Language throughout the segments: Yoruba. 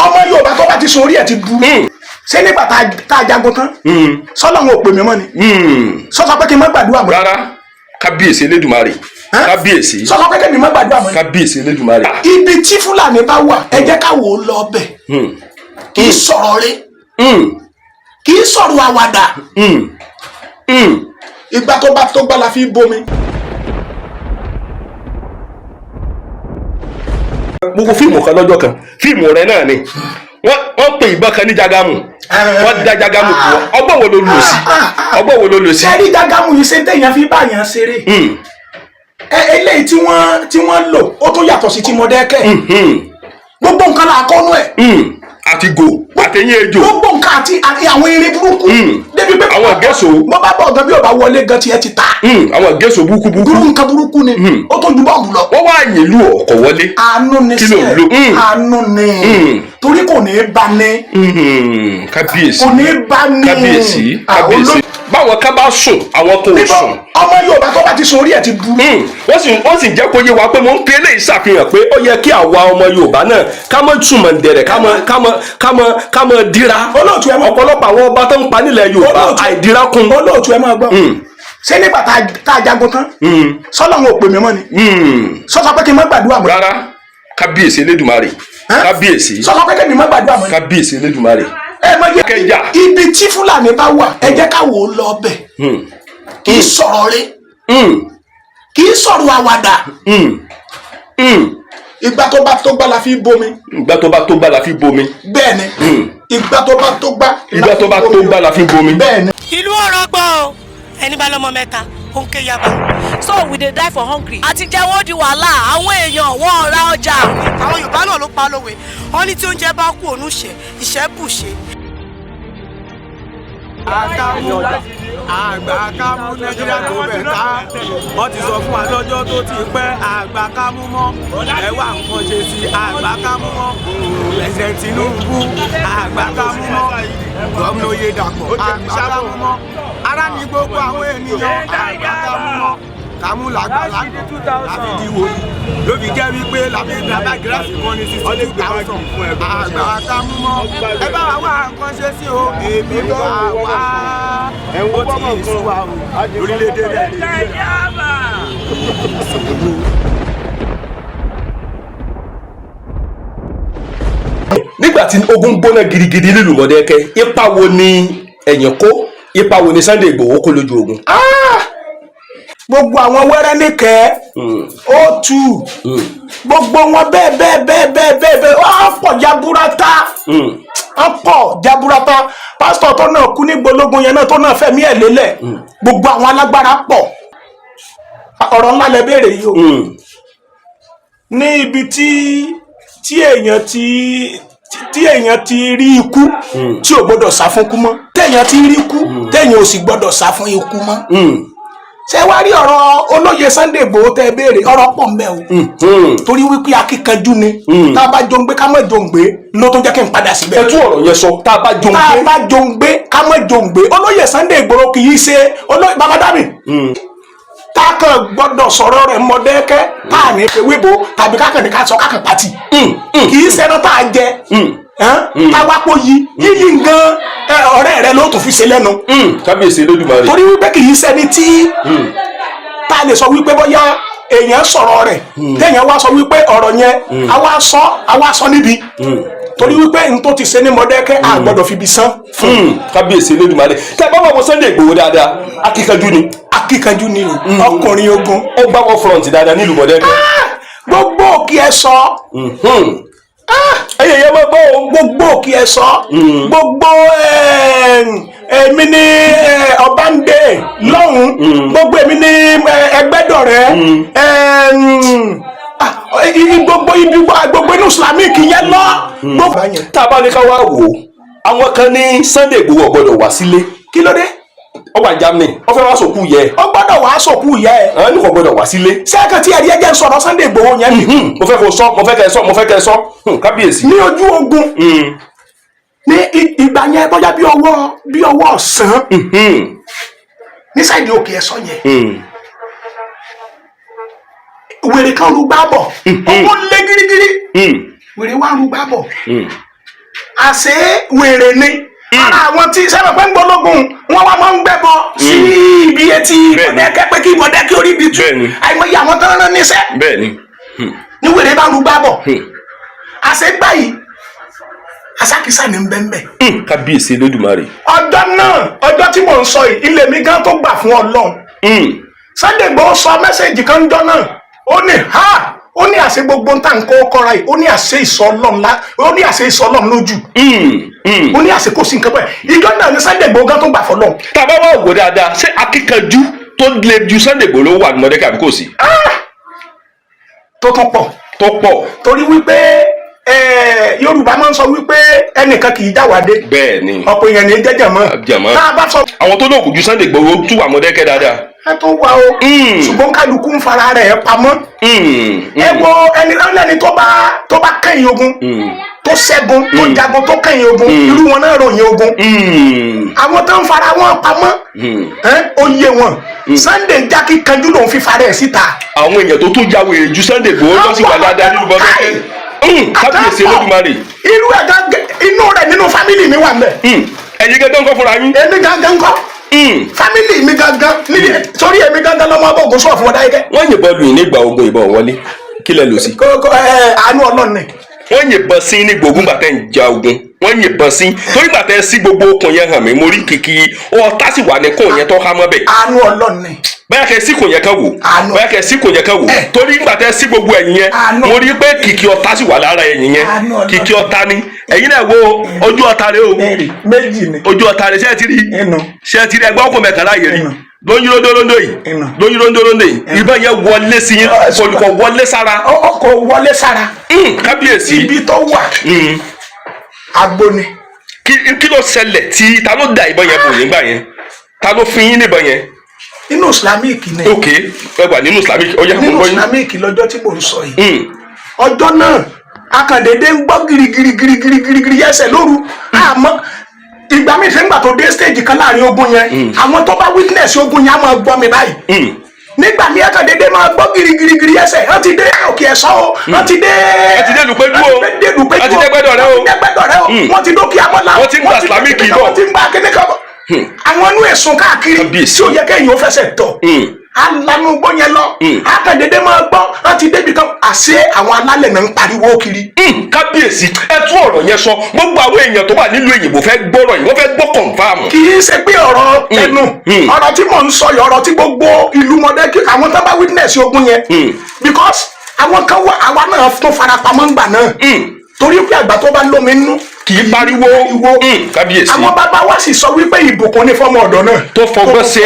Ọmọ Yorùbá tó bá ti sun orí ẹ̀ ti burú. Ṣé nígbà tá a jagun tán, sọlọ́run ò pè mí mọ́ ni? Sọ́sọ́ pé kí n má gbàdúrà mọ́? Rárá, kábíyèsí Elédùmarè, kábíyèsí. Sọ́sọ́ pé kí n má gbàdúrà mọ́ ni? Kábíyèsí Elédùmarè. Ibi tí Fúlàní bá wà, ẹ jẹ́ ká wò ó lọ bẹ̀. Kì í sọ̀rọ̀ rẹ̀, kì í sọ̀rọ̀ àwàdà. Ìgbà tó bá tó gbà la fi bomi. Gbogbo fíìmù kan lọ́jọ́ kan, fíìmù rẹ náà ni wọ́n pe ìbọn kan ní Jagamu, wọ́n da Jagamu bù ọ́. Ọgbọ́n wo ló lò sí? Ọgbọ́n wo ló lò sí? Sẹ́rí Jagamu yìí, ṣe téèyàn fi báyàn ṣeré. Ẹ eléyìí tí wọ́n lò, ó tún yàtọ̀ sí ti Mọ̀dẹ́kẹ́. Gbogbo nǹkan là kọ́nú ẹ̀. Àti gò àtẹ̀yìn ejò. Gbogbo nǹkan àti àwọn irin burúkú. Débi pé Àwọn gẹ̀ẹ́sò. bó bá bọ̀ gan, bí ó bá wọlé gan, tiẹ̀ ti ta. Àwọn gẹ̀ẹ́sò burúkú burúkú. Burú, nǹkan burúkú ni, ó tún ju bọ́ọ̀mù lọ. Wọ́n wá yìn lù ọkọ̀ wọlé. Àánú ni. Kí ló ń sẹ́ lò? Àánú ni, torí kò ní í bá ní. Kábíyèsí. Kò ní í bá ní. Kábíyèsí, kábíyèsí. Báwọn kan bá sùn, àwọn kan ò Níbo sùn. Ọmọ Yorùbá tó bá ti sun orí ẹ̀ ti burú. Wọ́n sì jẹ́ kó yé wa pé mò ń fi eléyìí ṣàfihàn pé ó yẹ kí àwa ọmọ Yorùbá náà ká mọ́ túmọ̀ ǹdẹ̀rẹ̀, ká mọ́ dira. Olóòtú, ẹ mọ̀- Ọ̀pọ̀lọpọ̀ àwọn ọba tó ń pa nílẹ̀ Yorùbá, Olóòtú- àìdíra kún. Olóòtú, ẹ máa gbọ́. Ṣé nígbà tá a jagun tán, sọlọ́run ò pè mí mọ́ ni? Sọ́sọ́ pé kí n má gbàdúrà mọ́? Rárá, kábíyèsí Elédùmarè, kábíyèsí. Sọ́sọ́ pé kí n má gbàdúrà mọ́ ni? Kábíyèsí Elédùmarè. Ẹ mọ yẹ Kẹjà. Ibi tí Fúlàní bá wà, ẹ jẹ́ ká wò ó lọ bẹ̀. Kì í sọ̀rọ̀ rẹ̀, kì í sọ̀rọ̀ àwàdà. Ìgbà tó bá tó gbà la fi bomi. Ìgbà tó bá tó gbà la fi bomi. Bẹ́ẹ̀ ni, ìgbà tó bá tó gbà. Ìgbà tó bá tó gbà la fi bomi. Bẹ́ẹ̀ ni. Ìlú ọ̀rọ̀ gbọ́ o, ẹni bá lọ́mọ mẹ́ta, ó ń ké yaba. So we dey die for hungry. Àti jẹ́wọ́ di wàhálà, àwọn èèyàn wọn ò ra ọjà. Àwọn Yorùbá náà ló pa lówe, wọn ní tí oúnjẹ bá kú òun ṣe ìṣẹ́ bù ṣe. Àkàmú àgbà kámú, Nàìjíríà kò bẹ̀ ká. Wọ́n ti sọ fún wa lọ́jọ́ tó ti pẹ́, àgbà kámú mọ́. Ẹ wá nǹkan ṣe sí àgbà kámú mọ́. President Tinubu, àgbà kámú mọ́. Gómìnà Oyèdàpọ̀, àgbà kámú mọ́. Ara ní gbogbo àwọn ènìyàn, àgbà kámú mọ́. Kámú làgbà lánàá láfi di wòlíì, ló fi jẹ́ wípé láfi gba báàgì rice kan ní 62,000. Àgbà kámú mọ́, ẹ bá wa wá nǹkan ṣe sí o. Èmi wà wá, ó ti sú wa o, lórílẹ̀‐èdè Nàìjíríà. Nígbà tí ogun gbóná gidigidi nílùú Mọ̀dẹ́kẹ́, ipa wo ni ẹ̀yìn kó? Ipa wo ni Sunday Igboho kó lójú ogun? Gbogbo àwọn wẹ́rẹ́ nìkẹ́ ó tù gbogbo wọn bẹ́ẹ̀ bẹ́ẹ̀ bẹ́ẹ̀ bẹ́ẹ̀ bẹ́ẹ̀ bẹ́ẹ̀, wọ́n pọ̀ jaburata, wọ́n pọ̀ jaburata. Pásítọ̀ tó náà kú ní gbólógun yẹn náà, tó náà fẹ̀mí ẹ̀ lélẹ̀. Gbogbo àwọn alágbára pọ̀. Ọ̀rọ̀ ńlá lẹ béèrè yìí o. Ní ibi tí èèyàn ti rí ikú tí ò gbọdọ̀ sá fún kú mọ́, téèyàn ti rí ikú, téèyàn ò sì gbọdọ̀ sá fún ikú mọ́. Ṣé wàá rí ọ̀rọ̀ olóyè Sunday Igboho tẹ́ ẹ béèrè, ọ̀rọ̀ pọ̀ ń bẹ o, torí wípé akíkanjú ni. Tá a bá jòǹgbé, ká mọ̀ jòǹgbé, ló tó jẹ́ kí n padà síbẹ̀. Ẹ tún ọ̀rọ̀ yẹn sọ, tá a bá jòǹgbé. Tá a bá jòǹgbé, ká mọ̀ jòǹgbé. Olóyè Sunday Igboho kì í ṣe olóyè babadami tá a kàn gbọ́dọ̀ sọ̀rọ̀ rẹ̀ Mọ̀dẹ́kẹ́, tá a ní fewé bo, tàbí kákan ní ká sọ kákan pàtì. Kì í ṣẹran tá a jẹ tá a wá pọ̀ yí yíyí nǹkan ọ̀rẹ́ rẹ ló tún fi ṣe lẹ́nu. Kábíyèsí Elédùmarè. Torí wípé kì í ṣẹni tí tá a lè sọ wípé bóyá èèyàn sọ̀rọ̀ rẹ̀, téèyàn wá sọ wípé ọ̀rọ̀ yẹn àwa sọ níbi, torí wípé n tó ti ṣe ní Mọ̀dẹ́kẹ́, a gbọ́dọ̀ fi ibi sán fún. Kábíyèsí Elédùmarè. Tẹ bá wà wọ Sunday Igboho dáadáa, akíkanjú ni. Akíkanjú ni o, ọkùnrin ogun. Ó gbá wọ front dáadáa nílùú Mọ̀dẹ́kẹ́. Gbogbo òkè ẹ sọ. Ẹyẹ yẹn máa gbọ́ o. Gbogbo òkè ẹ sọ, gbogbo èmi ní Ọbándé lọ́hùn, gbogbo èmi ní Ẹgbẹ́dọ̀rẹ́, gbogbo ibi, gbogbo inú Islamic yẹn lọ. Tá a bá ní ká wá wò ó, àwọn kan ní Sunday Igboho gbọ́dọ̀ wá sílé. Kí ló dé? Ó wà Germany, ó fẹ́ wá sòkú yẹ. Ó gbọ́dọ̀ wá sòkú yẹ ẹ. Àwọn ní kò gbọ́dọ̀ wá sílé. Sẹ́ẹ̀kan tí ẹ̀rí ẹ̀jẹ̀ ń sọ̀rọ̀ Sunday Igboho yẹn ni. Mo fẹ́ kó sọ, mo fẹ́ kẹ́ sọ, mo fẹ́ kẹ́ sọ. Kábíyèsí. Ní ojú ogun ní ìgbà yẹn, bóyá bí ọwọ́ ọ̀sán, ní side òkè ẹ̀sọ́ yẹn, wèrè kan rúgbà bọ̀, owó lé gírígírí. Wèrè wá rúgbà bọ̀. Àṣé wèrè ni ara àwọn tí sábà pé ń gbólógún wọn wá máa ń gbẹ́bọ sí ibi etí Mọ̀dẹ́kẹ́ pé kí Mọ̀dẹ́kẹ́ orí ibi tú. Àìmọye àwọn tó ń rán níṣẹ́ ní wèrè bá ń rúgbà bọ̀. Àṣé gbà yìí àṣàkísà ní bẹ́ẹ̀. Kábíyèsí Olódùmarè. Ọjọ́ náà, ọjọ́ tí mò ń sọ yìí, ilé mi gan tó gbà fún Ọlọ́run. Sunday Igboho sọ message kan jọ náà, ó ní ha, ó ní àṣẹ gbogbo tá n kó kọ́ra yìí, ó ní àṣẹ ìsọ Ọlọ́run lá, ó ní àṣẹ ìsọ Ọlọ́run lójú, ó ní àṣẹ kò sí nǹkan bẹ́ẹ̀. Ìjọ náà ní Sunday Igboho gan tó gbà fọlọ́run. Tá a bá wà wò dáadáa, ṣé akíkanjú tó le ju Sunday Igboho ló wà ní Mọ̀dẹ́kẹ́ àbí kò sí? Tó tún pọ̀. Tó pọ̀. Torí wípé Yorùbá máa ń sọ wípé ẹnìkan kì í jáwádé, ọ̀pọ̀ èèyàn ní jẹ́jẹ̀ mọ́. Jẹ̀mọ́. Tá a bá sọ. Àwọn tó lóògùn ju Sunday Igboho tún wà Mọ̀dẹ́kẹ́ dáadáa. Ẹ tó wà o, ṣùgbọ́n kálukú ń fara rẹ̀ pamọ́. Ẹ wo ẹni ẹlẹ́ni tó bá kẹ́yìn ogun, tó ṣẹ́gun, tó jagun, tó kẹ́yìn ogun, irú wọn náà ròyìn ogun. Àwọn tó ń fara wọn pamọ́, ó yé wọn. Sunday jákè kanjú lòun fi fara ẹ̀ síta. Àwọn èèyàn tó tún ya wèrè ju Sunday Igboho lọ sí wà dáadáa nínú Mọ̀dẹ́kẹ́. Kábíyèsí Olódùmarè. Irú ẹ̀ gángan inú rẹ̀ nínú family mi wà mbẹ̀. Ẹ̀yin gángan kọ́ fúnra yín. Èmi gángan kọ́, family mi gángan sórí èmi gángan lọ́mọ ọgbọ́n ògùn sọ̀fún ọ̀dà yìí kẹ́. Wọ́n yìnbọn lù yín nígbà ogun, ìbọn wọlé, kí lẹ lò sí? Kókó ẹ, àánú Ọlọ́run ni. Wọ́n yìnbọn sí ní gbogbo gbàtẹ́ ń ja ogun, wọ́n yìnbọn sí torí gbàtẹ́ sí gbogbo okùn yẹn hàn mí, mo rí kìkì ọ̀tá sì wà ní kò yẹn tó há mọ́ bẹ̀. Àánú Ọlọ́run ni. Bóyá kẹ sí kò yẹn kan wò, bóyá kẹ sí kò yẹn kan wò, torí gbàtẹ́ sí gbogbo ẹ̀yìn yẹn, mo rí pé kìkì ọ̀tá sì wà lára ẹ̀yìn yẹn. Kìkì ọ̀tá ni. Ẹ̀yin náà wo ojú ọ̀tá rẹ o. Méjì ni. Ojú ọ̀tá rẹ, ṣé ẹ ti rí? Ṣé ẹ ti rí ẹgbẹ́ ọkọ̀ mẹ́ta láàyè rí lóyún lóńdó yìí, lóyún lóńdó lóńdó yìí? Ìbọn yẹn wọlé sí yín, kò wọlé sára. Kò wọlé sára. Kábíyèsí. Ibi tó wà, agbo ni. Kí ló ṣẹlẹ̀ tí ta ló da ìbọn yẹn bò yín gbà yẹn? Ta ló fún yín níbọn yẹn? Inú Islamic ni. Ok, ẹ wà nínú Islamic, ó yá, mo Nínú gbọ́ yín. Islamic lọ́jọ́ tí mò ń sọ yìí. Ọjọ́ náà akàndédé ń gbọ́ girigirigirigirigiri ẹsẹ̀ lóru. Àmọ́ ìgbà mi fẹ́ ń gbà tó dé stage kan láàrin ogun yẹn, àwọn tó bá witness ogun yẹn á máa gbọ́ mi báyìí. Nígbà mi akàndédé máa gbọ́ girigirigiri ẹsẹ̀, wọ́n ti dé Òkè Ẹ̀sọ́ o, wọ́n ti dé. Wọ́n ti dé Lùpẹ́jú o. Wọ́n ti dé Lùpẹ́jú o. Wọ́n ti dé Gbẹ́dọ̀rẹ́ o. Wọ́n ti dé Gbẹ́dọ̀rẹ́ o. Wọ́n ti dókè Amọ́lá. Wọ́n ti ń gba Islamic bọ̀. Wọ́n ti ń gba kíní kan bọ̀. Àwọn inú ẹ̀sùn káàkiri tí ó yẹ kéèyàn ó fẹsẹ̀ tọ̀, alanu gbọ́ yẹn lọ, akàndédé máa gbọ́ wọ́n ti débi kan, àṣé àwọn alálẹ̀ náà ń pariwo kiri. Kábíyèsí, ẹ tún ọ̀rọ̀ yẹn sọ. Gbogbo àwọn èèyàn tó wà nílùú èyìnbó fẹ́ gbọ́rọ̀ yìí, wọ́n fẹ́ gbọ́ confirm. Kì í ṣe pé ọ̀rọ̀ ẹnu, ọ̀rọ̀ tí mò ń sọ yìí, ọ̀rọ̀ tí gbogbo ìlú Mọ̀dẹ́kẹ́, àwọn tó bá witness ogun yẹn, because àwọn kan wà, àwa náà tó farapamọ́ ńgbà náà, torí pé àgbà tó bá lómi nínú kì í pariwo. Kábíyèsí. Àwọn bàbá wa sì sọ wípé ìbùkún ní fọmọ ọ̀dọ̀ náà tó fọgbọ́n ṣe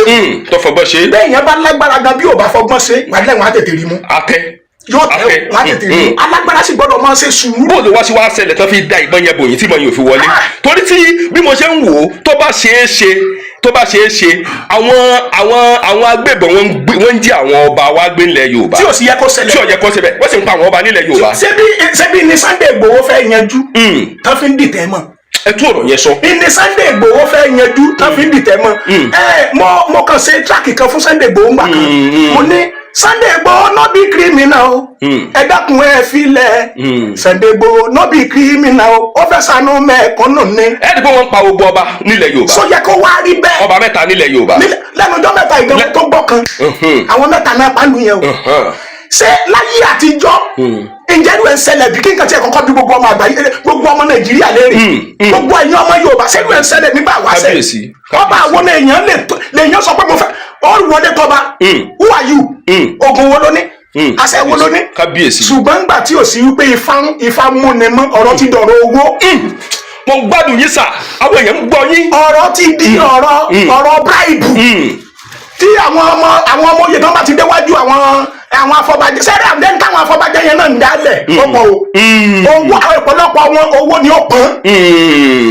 é, tó fọgbọ́n ṣe é. Bẹ́ẹ̀ yẹn bá lágbára gan, bí ò bá fọgbọ́n ṣe, wàhálà wọn á tètè rí mú. Àtẹ. Yóò tẹ, wọn á tètè rí mú. Alágbára sì gbọ́dọ̀ máa ṣe sùúrù. Bó ló wá sí wá ṣẹlẹ̀ tó fi da ìbọn yẹn bòyìn tí ìbọn yẹn ò fi wọlé? Torí tí bí mo ṣe ń wò ó, tó bá ṣeé ṣe, tó bá ṣeé ṣe, àwọn agbébọn wọ́n ń jí àwọn ọba wa gbé nílẹ̀ Yorùbá. Tí ò sì yẹ kó ṣẹlẹ̀. Tí ò yẹ kó ṣẹlẹ̀, wọ́n sì ń pa àwọn ọba nílẹ̀ Yorùbá. Ṣebí ni Sunday Igboho fẹ́ yanjú tán fi ń dìtẹ̀ mọ́. Ẹ tú ọ̀rọ̀ yẹn sọ. Ní Sunday Igboho fẹ́ yanjú tán fi ń dìtẹ̀ mọ́. Ẹ mo kàn ṣe track kan fún Sunday Igboho ńgbà kan, mo ní Sunday Igboho no be criminal o, ẹ dákun ẹ filẹ̀. Sunday Igboho no be criminal o, ó fẹ́ ṣàánú mẹ̀kúnnù ni. Ẹ ẹ́ dì pé wọ́n ń pa gbogbo ọba nílẹ̀ Yorùbá. Sọ yẹ kó wá rí bẹ́ẹ̀? Ọba mẹ́ta nílẹ̀ Yorùbá. Lẹ́nu ọjọ́ mẹ́ta ìgbà tó gbọ́ kan, àwọn mẹ́ta náà pàlù yẹn o. Ṣé láyé àtijọ́, ǹjẹ́ irú ẹ̀ ń ṣẹlẹ̀ bí? Kí nǹkan tí ẹ̀ kọ́kọ́ bí gbogbo ọmọ àgbáyé, gbogbo ọmọ Nàìjíríà léèrè, gbogbo ẹ̀yin ọmọ Yorùbá, ṣé irú ẹ̀ ń ṣẹlẹ̀ nígbà wáṣẹ̀? Kábíyèsí. Ọba àwọn èèyàn lèèyàn sọ pé mo fẹ́ ọ wọlé tọba, who are you? Oògùn wo ló ní? Àṣẹ wo ló ní? Kábíyèsí. Ṣùgbọ́n ńgbà tí ò sí wípé ifá múni mọ́, ọ̀rọ̀ ti dọ̀rọ̀ owó. Mo gbádùn yín sà, àwọn èèyàn ń gbọ́ yín. Ọ̀rọ̀ ti di ọ̀rọ̀ bribe tí àwọn ọmọ oyè tó bá ti déwájú àwọn afọbajẹ sẹ́rẹ̀ àbẹ́ táwọn afọbajẹ yẹn náà ń dálẹ̀ ọ̀pọ̀ o, owó ọ̀pọ̀lọpọ̀ wọn, owó ni ó pọ́n,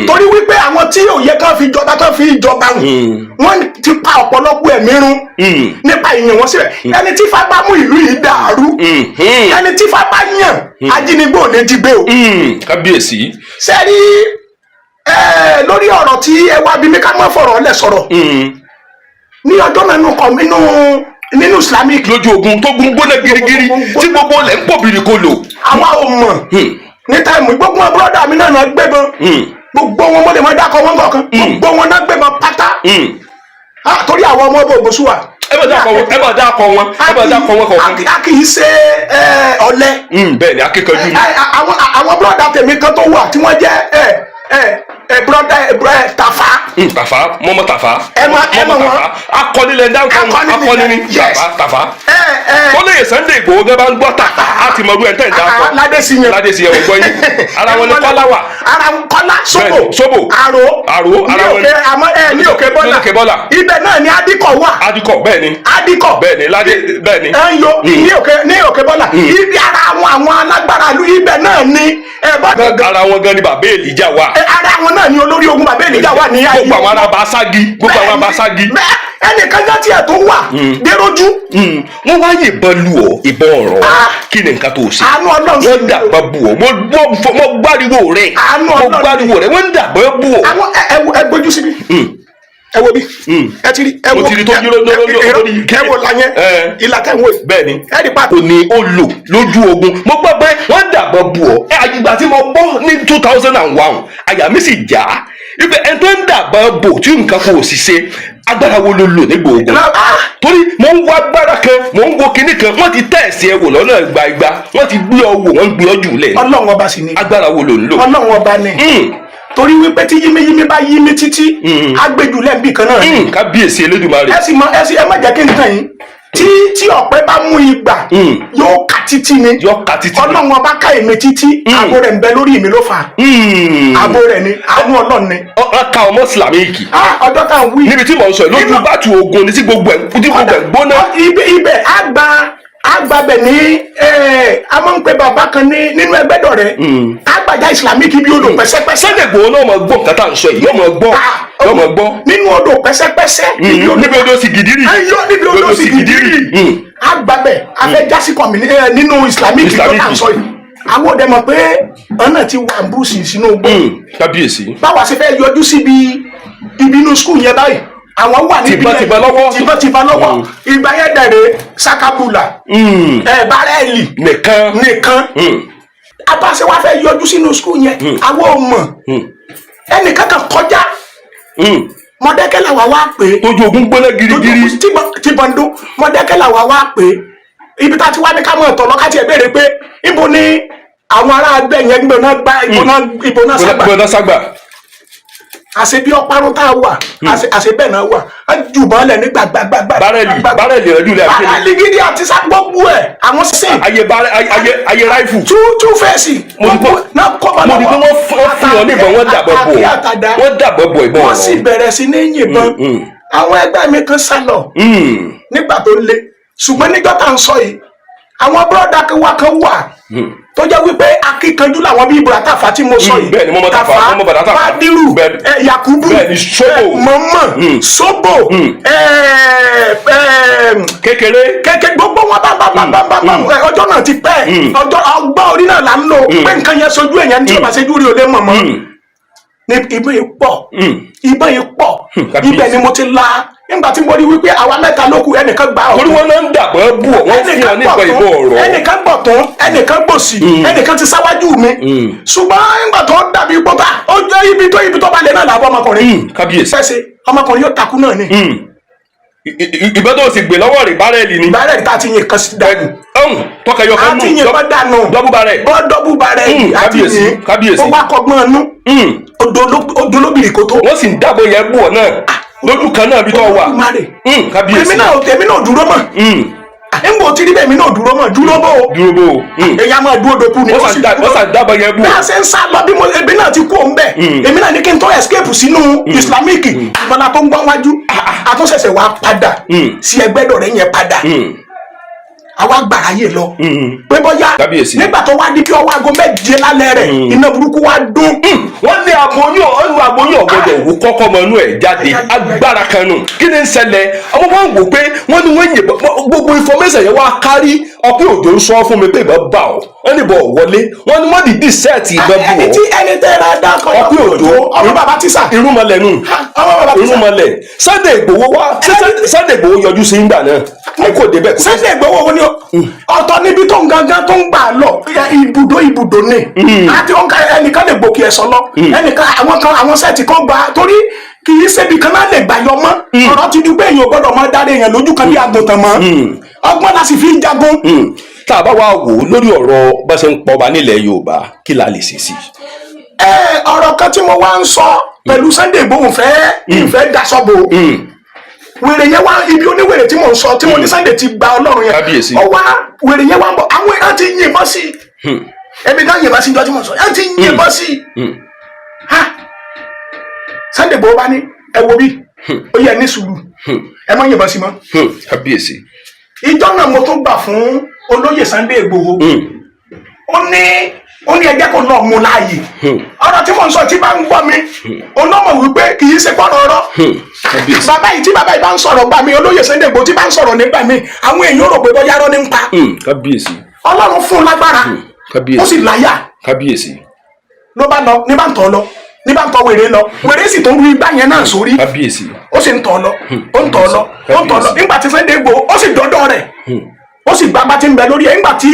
torí wípé àwọn tí ò yẹ kán fi jọba kán fi jọba hùn, wọ́n ti pa ọ̀pọ̀lọpọ̀ ẹ̀mí run nípa ìyàn wọn síbẹ̀. Ẹni tí Ifá bá mú, ìlú yìí dàrú. Ẹni tí Ifá bá yàn, ajínigbé ò lè jí gbé o. Kábíyèsí. Sẹ́rí lórí ọ̀rọ̀ tí ẹ wá bí mi, ká má fọ̀rọ̀ lẹ̀ sọ̀rọ̀ ní ọjọ́ náà nínú kọ nínú Islamic. Lójú ogun tó gun gbóná girigiri tí gbogbo ilẹ̀ ń pò bìrì kò lò. Àwa ò mọ̀. Ní time, gbogbo wọn, brother mi náà gbébọn. Gbogbo wọn, mo lè máa dákọ wọn kọ̀ọ̀kan, gbogbo wọn náà gbébọn pátá. Ah, torí àwọn ọmọ ọba Ògbóṣùwà. Ẹ bá dákọ wọn, ẹ bá dákọ wọn, ẹ bá dákọ wọn kọ̀ọ̀kan. A kì í ṣe ọ̀lẹ. Bẹ́ẹ̀ ni, akíkanjú ni. Àwọn brother tèmi kan tó wà tí wọ́n jẹ́ ẹ ẹ ẹ brother Tàfà. Tàfà, mọ́mọ́ Tàfà. Ẹ mọ Mọ́mọ́ wọn. Tàfà, akọni lẹ dáńkọ. Akọni ni. Akọni ni. Yes. Tàfà, Tàfà. Ẹ ẹ Tọ́lẹ̀ Sunday Igboho gẹ́gẹ́ bá ń gbọ́ Tàfà, á ti mọ irú ẹ̀ tẹ́ ń dákọ. Ládé sí yẹn. Ládé sí yẹn, mo gbọ́ yín. Ara wọn ni Kọ́lá wà. Ara wọn Kọ́lá Sóbò. Bẹ́ẹ̀ni, Sóbò. Àrò. Àrò, ara ní wọn òkè àmọ́ ẹ ní òkè Bọ́là. Ní òkè Bọ́là. Ibẹ̀ náà ni Adikọ̀ wà. Adikọ, bẹ́ẹ̀ ni. Adikọ̀. Bẹ́ẹ̀ ni, Ládé, bẹ́ẹ̀ ni. Ẹ ń yo ní òkè Bọ́là, ibi ara àwọn alágbára ìlú ibẹ̀ náà ni ẹ bá gangan. Ara wọn gan ni bàbá Èlíjà wà. Ẹ, ara wọn náà ni olórí ogun bàbá Èlíjà wà ní ayé. Gbogbo àwọn ará Basagi, gbogbo àwọn Basagi. Bẹ́ẹ̀, ẹnìkan náà tiẹ̀ tó wà dérójú. Wọ́n wá yìnbọn lù ọ́, ìbọn ọ̀rọ̀. Ah. Kí ni nǹkan tó ṣe? Àánú Ọlọ́run sí Wọ́n mi o. dàgbà bù ọ́, mo gbáriwo rẹ̀. Àánú Mo Ọlọ́run. gbáriwo rẹ̀, wọ́n dàgbà bù ọ́. Àwọn ẹ gbójú síbi, ẹ wo bí ẹ ti rí, ẹ Mo wo ti rí tó dúró lórí. Ẹ wo la yẹn, ìlà tẹ̀ ń wò yìí. Bẹ́ẹ̀ ni. Ẹ rí pàtó. Kò ní ó lò lójú ogun. Mo gbọ́ pé wọ́n dàgbà bù ọ́. Ẹ àyùgbà tí mo gbọ́ ní 2001, àyà mi sì já ibẹ̀. Ẹni tó ń dàgbà bò tí nǹkan kò sì ṣe, agbára wo ló lò nígbà ogun? Torí mo ń wá agbára kan, mo ń wo kinní kan, wọ́n ti tẹ̀sí ẹ wò lọ́nà ìgbà, wọ́n ti gbé ọ wò, wọ́n ń gbé ọ jù lẹ̀. Ọlọ́run Ọba sì ni. Agbára wo ló ń lò? Ọlọ́run Ọba ni. Torí wípé tí yímíyímí bá yímí títí, agbẹjulẹ̀ nbì kan náà ni. Kábíyèsí Elédùmarè. Ẹ sì mọ, ẹ sì, ẹ má jẹ́ kí n tàn yín, tí ọ̀pẹ bá mú ìgbà, yóò ka títí ni. Yọ ka títí. Ọlọ́run Ọba ká èmi títí, ààbò rẹ̀ ń bẹ lórí mi ló fà á. Ààbò rẹ̀ ni, àánú Ọlọ́run ni. Ọ ka ọmọ Islamiki. Ah, ọjọ́ tá à ń wí. Níbi tí mò ń sọ yìí, lójú bàtù ogun ni tí gbogbo ẹ̀ gbóná. Ibẹ̀ àgbà bẹ̀ ní a máa ń pe bàbá kan ní nínú ẹgbẹ́dọ̀rẹ́ àgbàjá Islamic ibi odò pẹ́sẹ́pẹ́sẹ́. Sunday Igboho náà mọ̀ gbọ́ nǹkan tá à ń sọ yìí, yóò mọ̀ gbọ́, yóò mọ̀ gbọ́. Nínú odò pẹ́sẹ́pẹ́sẹ́ ibi odò. Níbi odò Sìgìdírì. Ayọ̀, níbi odò Sìgìdírì àgbàbẹ̀ afẹ́jásí kọ̀mí nínú Islamic tó Islamic. tà ń sọ yìí. Àwọn òde mọ̀ pé ọ̀nà ti wà ń bùsì sínú igbó. Kábíyèsí. Báwa ṣe fẹ́ yọjú síbi ibi inú school yẹn báyìí, àwọn wà níbi Tìbọn tìbọn lọ́wọ́. Tìbọn tìbọn lọ́wọ́. Ìgbà yẹn dẹ̀rẹ̀, sakabula ẹ barrel nìkan. Nìkan. Abáṣe wa fẹ́ yọjú sínú school yẹn, àwọn ò mọ̀, ẹnìkan kan kọjá. Mọ̀dẹ́kẹ́ làwa wá pé. Tójú ogun gbóná girigiri. Tìbọn dún. Mọ̀dẹ́kẹ́ làwa wá pé ibi tá a ti wá ní ká mọ̀ ọ̀tọ̀ lọ́kàtì ẹ̀ béèrè pé ibo ni àwọn ará ẹgbẹ́ yẹn gbóná gbá, ibo náà sábà. Gbóná ságbà. Àṣẹ bí ọparun tá a wà, àṣẹ bẹ́ẹ̀ náà wà á jù bọ́ọ̀lẹ̀ ní gbàgbàgbà. Barrel, barrel rẹ̀ jùlẹ̀ àti. Barrel gidi àti sá gbogbo ẹ̀ àwọn sìn. Ayé barrel, ayé rifle. Two face. Mo ní pé náà kọ́ bá mo ní pé wọ́n fún ọ níbọn, wọ́n dàbọ̀ bò àti àtàdá. Wọ́n dàbọ̀ bò ìbọn. Wọ́n sì bẹ̀rẹ̀ sí ní yìnbọn. Àwọn ẹgbẹ́ mi kan sá lọ nígbà tó le, ṣùgbọ́n nígbà tá à ń sọ yìí, àwọn bọ́dà wa kan wà tó jẹ́ wípé akíkanjú làwọn, bíi ibùdó Tàfà tí mo sọ yìí. Bẹ́ẹ̀ ni, mo mọ Tàfà, mo mọ bàdá Tàfà. Bádírù, Yakubu. Bẹ́ẹ̀ ni, Sóbò. Mọ̀mọ́ Sóbò, Kékeré. Kékeré, gbogbo wọn bá bá bá bá bá bá. Ọjọ́ náà ti pẹ́, ọjọ́ ọgbọ́n orí náà là ń lò pé nǹkan yẹn sojú èèyàn ní tí o bá ṣojú rí o lè mọ̀ mọ́ ní. Ìbọn yìí pọ̀, ìbọn yìí pọ̀. Ibẹ̀ ni mo ti la nígbà tí mo rí wípé àwa mẹ́ta ló kù, ẹnìkan gba ọ̀tún. Torí wọ́n náà ń dàbọ̀ bù ọ́, wọ́n fún ọ nípa ìbọn ọ̀rọ̀. Ẹnìkan gbọ̀ tán, ẹnìkan gbòsì, ẹnìkan ti sáwájú mi. Ṣùgbọ́n nígbà tó dàbí pọ́tà, ó jẹ́ ibi tó balẹ̀ náà làbọ̀ ọmọkùnrin. Kábíyèsí. Fẹ́sẹ̀ ọmọkùnrin yóò takú náà ni. Ìbọn tó sì gbé lọ́wọ́ rẹ̀, barrel ni. Barrel tá a ti yìn kan sí dànù. Ọ̀hún tọkẹyọ kan A ti yìn bọ́ dànù. Double barrel. Bọ́ double barrel a ti Kábíyèsí, yìn. kábíyèsí. Ó wá kọgbọ́n nú. Odolóbìrì kò tó. Wọ́n sì ń dàbọ̀ yẹn bù ọ́ náà lójú kan náà bí tó wà. Olódùmarè. Kábíyèsí. Èmi náà dúró mọ́. Nígbà tí rí bẹ́ẹ̀, èmi náà dúró mọ́, dúró bó o. Dúró bó o. Èyí á máa dúró dokú ni. Wọ́n sàn dábọ̀ yẹn bù Bí ọ́. a ṣe ń sá lọ, bí mo èmi náà ti kú òun bẹ́ẹ̀, èmi náà ní kí n tó escape sínú Islamic, ìbọnà tó ń gbọ́n wájú, àtúnṣẹ̀ṣẹ̀ wá padà sí ẹgbẹ́dọ̀rẹ́ yẹn padà, àwa gbàráyè lọ pé bóyá Kábíyèsí. nígbà tó wá di kí ọwọ́ aago 7 lálẹ́ rẹ̀, iná burúkú wá dún. Wọ́n ní aboyún ọ̀nù, aboyún ọ̀gbọ́dọ̀ wò kọ́kọ́ mọ inú ẹ̀ jáde, agbára kan nù. Kí ni ń ṣẹlẹ̀? Ọmọ wọn wò pé wọ́n ní wọ́n yìnbọn, gbogbo information yẹn wá kárí. Ọpẹ́ òjò ń sọ fún mi pé ìbọn bá ọ, wọ́n ní ìbọn wọlé, wọ́n ní wọ́n dìídì set ìbọn bù ẹni ọ́. tí ẹni tẹ́ ra dákọ̀ Ọpẹ́ Òjò. Ọmọ bàbá tíṣà. Irúnmọlẹ̀ nù. Ọmọ bàbá tíṣà. Irúnmọlẹ̀. Sunday Igboho wá. Ṣé Sunday Igboho yọjú sí ńgbà náà? Ẹ kò débẹ̀ kò dé. Sunday Igboho wo ni ọ̀tọ̀ níbi tó ń gangan tó ń gbà lọ, ibùdó ibùdó ni àti òǹkà. Ẹnìkan lè gbòkè ẹ̀sọ́ lọ, ẹnìkan, àwọn kan, àwọn set kan gbà, torí kì í ṣebi kan náà lè gbà yọ mọ́. Ọ̀rọ̀ ti di pé èèyàn ò gbọ́dọ̀ máa dárí èèyàn lójú kan bí àgùntàn mọ́. Ọgbọ́n la sì fi ń jagun. Tá a bá wá wò ó lórí ọ̀rọ̀ bá ṣe ń pọba nílẹ̀ Yorùbá, kí la lè ṣe sí i? Ẹ ọ̀rọ̀ kan tí mo wá ń sọ pẹ̀lú Sunday Igboho, fẹ́ ìfẹ́ daṣọ́bò wèrè yẹn wá, ibi oníwèrè tí mò ń sọ, tí mo ní Sunday ti gba Ọlọ́run yẹn. Kábíyèsí. Ó wá, wèrè yẹn wá ń bọ̀, àwọn èèyàn ti yìnbọn sí i. Ẹbí kan yìnbọn sí i jọ tí mo sọ ẹ ti yìnbọn sí i. Ha, Sunday Igboho bá ní, ẹ wo bí ó yẹ ní sùúrù, ẹ má yìnbọn sí mọ́. Kábíyèsí. Ìjọ náà mo tún gbà fún olóyè Sunday Igboho. Ó ní ẹjẹ́ kò náà mú láàyè. Ọ̀rọ̀ tí mò ń sọ, tí bá ń gbọ́ mi, olómọ̀ wípé kì í ṣe pọ́nrọ̀ ọ̀rọ̀. Kábíyèsí. Bàbá yìí, tí bàbá yìí bá ń sọ̀rọ̀ gbà mí, olóyè Sunday Igboho tí bá ń sọ̀rọ̀ nígbà mí, àwọn èèyàn rò pé bóyá rọ́ ní ń pa. Kábíyèsí. Ọlọ́run fún un lágbára. Kábíyèsí. Ó sì láyà. Kábíyèsí. Ló bá lọ ní bá ń tọ̀ lọ, ní bá ń tọ̀ wèrè lọ, wèrè sì tó ń ru igbá yẹn náà sórí. Kábíyèsí. Ó sì ń tọ̀ lọ, ó ń tọ̀ lọ, ó ń tọ̀ lọ. Nígbà tí Sunday Igboho ó sì dọ́dọ̀ rẹ̀, ó sì gbàgbá tí ń bẹ lórí ẹ̀. Nígbà tí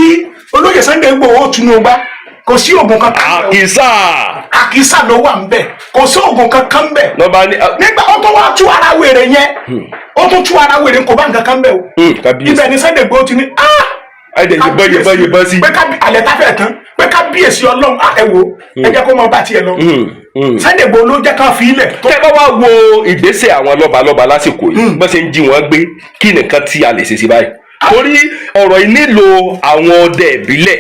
olóyè Sunday Igboho ó tunu gbá, kò sí oògùn kankan. Àkísà. Àkísà ló wà ń bẹ, kò sí oògùn kankan ń bẹ. Lọ́ba ní. Nígbà ó tó wá tú ara wèrè yẹn, ó tún tú ara wèrè, kò bá nǹkan kan bẹ o. Kábíyèsí. Ibẹ̀ ni Sunday Igboho ti ní, ah, Ẹ̀dẹ̀ yìnbọn yìnbọn yìnbọn sí. Pé kábí alẹ́ tá fẹ́ tán, pé kábíyèsí Ọlọ́run, ah, ẹ wo, ẹ jẹ́ kó mọ bá tiẹ̀ lọ. Sunday Igboho ló jẹ́ ká fi ilẹ̀ tó. Tẹ́ bá wá wo ìgbésẹ̀ àwọn lọ́balọ́ba lásìkò yìí, bọ́n ṣe ń jí wọn gbé, kí nìkan tí a lè ṣe sí báyìí? Torí ọ̀rọ̀ yìí nílò àwọn ọdẹ ìbílẹ̀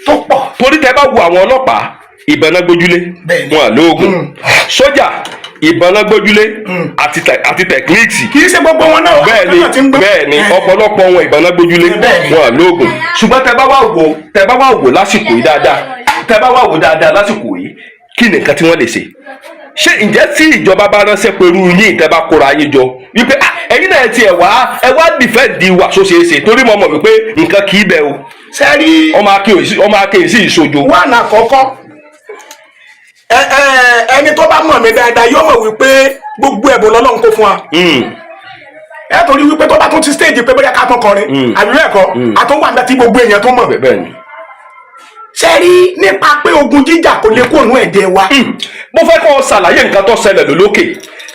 tó pọ̀. Torí tẹ́ bá wo àwọn ọlọ́pàá, ìbọn náà gbójúlé. Bẹ́ẹ̀ni. Wọn à lóògùn. Sójà, ìbọn náà gbójúlé àti techniques. Kì í ṣe gbogbo wọn náà. Bẹ́ẹ̀ ni. Àwọn náà ti ń gbé. Bẹ́ẹ̀ ni, ọ̀pọ̀lọpọ̀ wọn, ìbọn náà gbójúlé. Bẹ́ẹ̀ni. Wọn à lóògùn. Ṣùgbọ́n tẹ́ bá wá wò lásìkò yìí dáadáa, tẹ́ bá wá wò dáadáa lásìkò yìí, kí ni nǹkan tí wọ́n lè ṣe? Ṣé ǹjẹ́ tí ìjọba bá ránṣẹ́ pẹ̀lú yín, tẹ́ bá kóra yín jọ wípé, "Ah, ẹ̀yin náà tiẹ̀ wá, ẹ wá defend wa," ṣó ṣeé ṣe? Torí mo mọ̀ wípé nǹkan kì í bẹ̀ o. Sẹ́rí. Ọmọ akéwì sí ìṣojo. Wà ní àkọ́kọ́, ẹ ẹ ẹni tó bá mọ̀ mí dáadáa yóò mọ̀ wípé gbogbo ẹ̀bùn lọ́lọ́run kó fún wa. Ẹ torí wípé tó bá tún ti stage pé bóyá ká tún kọrin àbí bẹ́ẹ̀ kọ́, àtúnwà nígbà tí gbogbo èèyàn tó mọ̀. Bẹ́ẹ̀ ni. Sẹ́rí, nípa pé ogun jíjà kò lè kó òun ẹ̀jẹ̀ wa. Mo fẹ́ kọ́ ọ ṣàlàyé nǹkan tó ṣẹlẹ̀ lólókè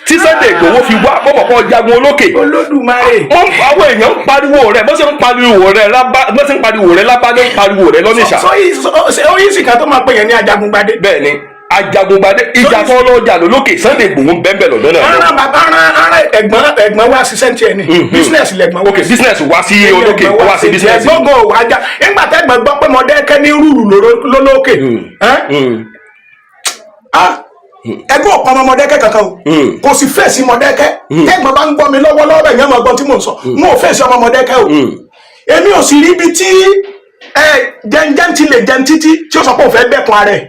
tí Sunday Igboho fi wá bọ́bọ̀ kọ́ jagun olókè. Olódùmarè. Wọ́n, àwọn èèyàn ń pariwo rẹ̀, bó ṣe ń pariwo rẹ̀ lábá, bó ṣe ń pariwo rẹ̀ lábá ló ń pariwo rẹ̀ lọ́nìṣà. Sọ yìí sì kan tó máa pè yẹn ní Ajagungbadé. Bẹ́ẹ̀ ni, Ajagungbadé. Ìjà tó lọ́jà lólókè, Sunday Igboho ń bẹ́ẹ̀ lọ́dọ́ náà. Ara bàbá ara ẹ̀gbọ́n, ẹ̀gbọ́n wa ṣiṣẹ́ tiẹ̀ ni, business lẹ̀gbọ́n wa. Ok, business wá sí olókè, ó wá sí business. Ẹ̀gbọ́n gan ò wájà nígbà tẹ́gbọ́n gbọ́ pé Mọ̀dẹ́kẹ́ ní rúùlù lólókè. Ẹgbẹ́ ọ̀pọ̀ ọmọ Mọ̀dẹ́kẹ́ kankan o, kò sì fèsì Mọ̀dẹ́kẹ́. Tẹ́gbọ́n bá ń gbọ́ mi lọ́wọ́lọ́wọ́ bẹ́ẹ̀ yẹn, mọ̀ gbọ́n tí mò ń sọ. N ò fèsì ọmọ Mọ̀dẹ́kẹ́ o. Èmi ò sì rí ibi tí ẹ jẹnjẹn ti lè jẹun títí tí ó sọ pé òun fẹ́ bẹ́kun ara ẹ̀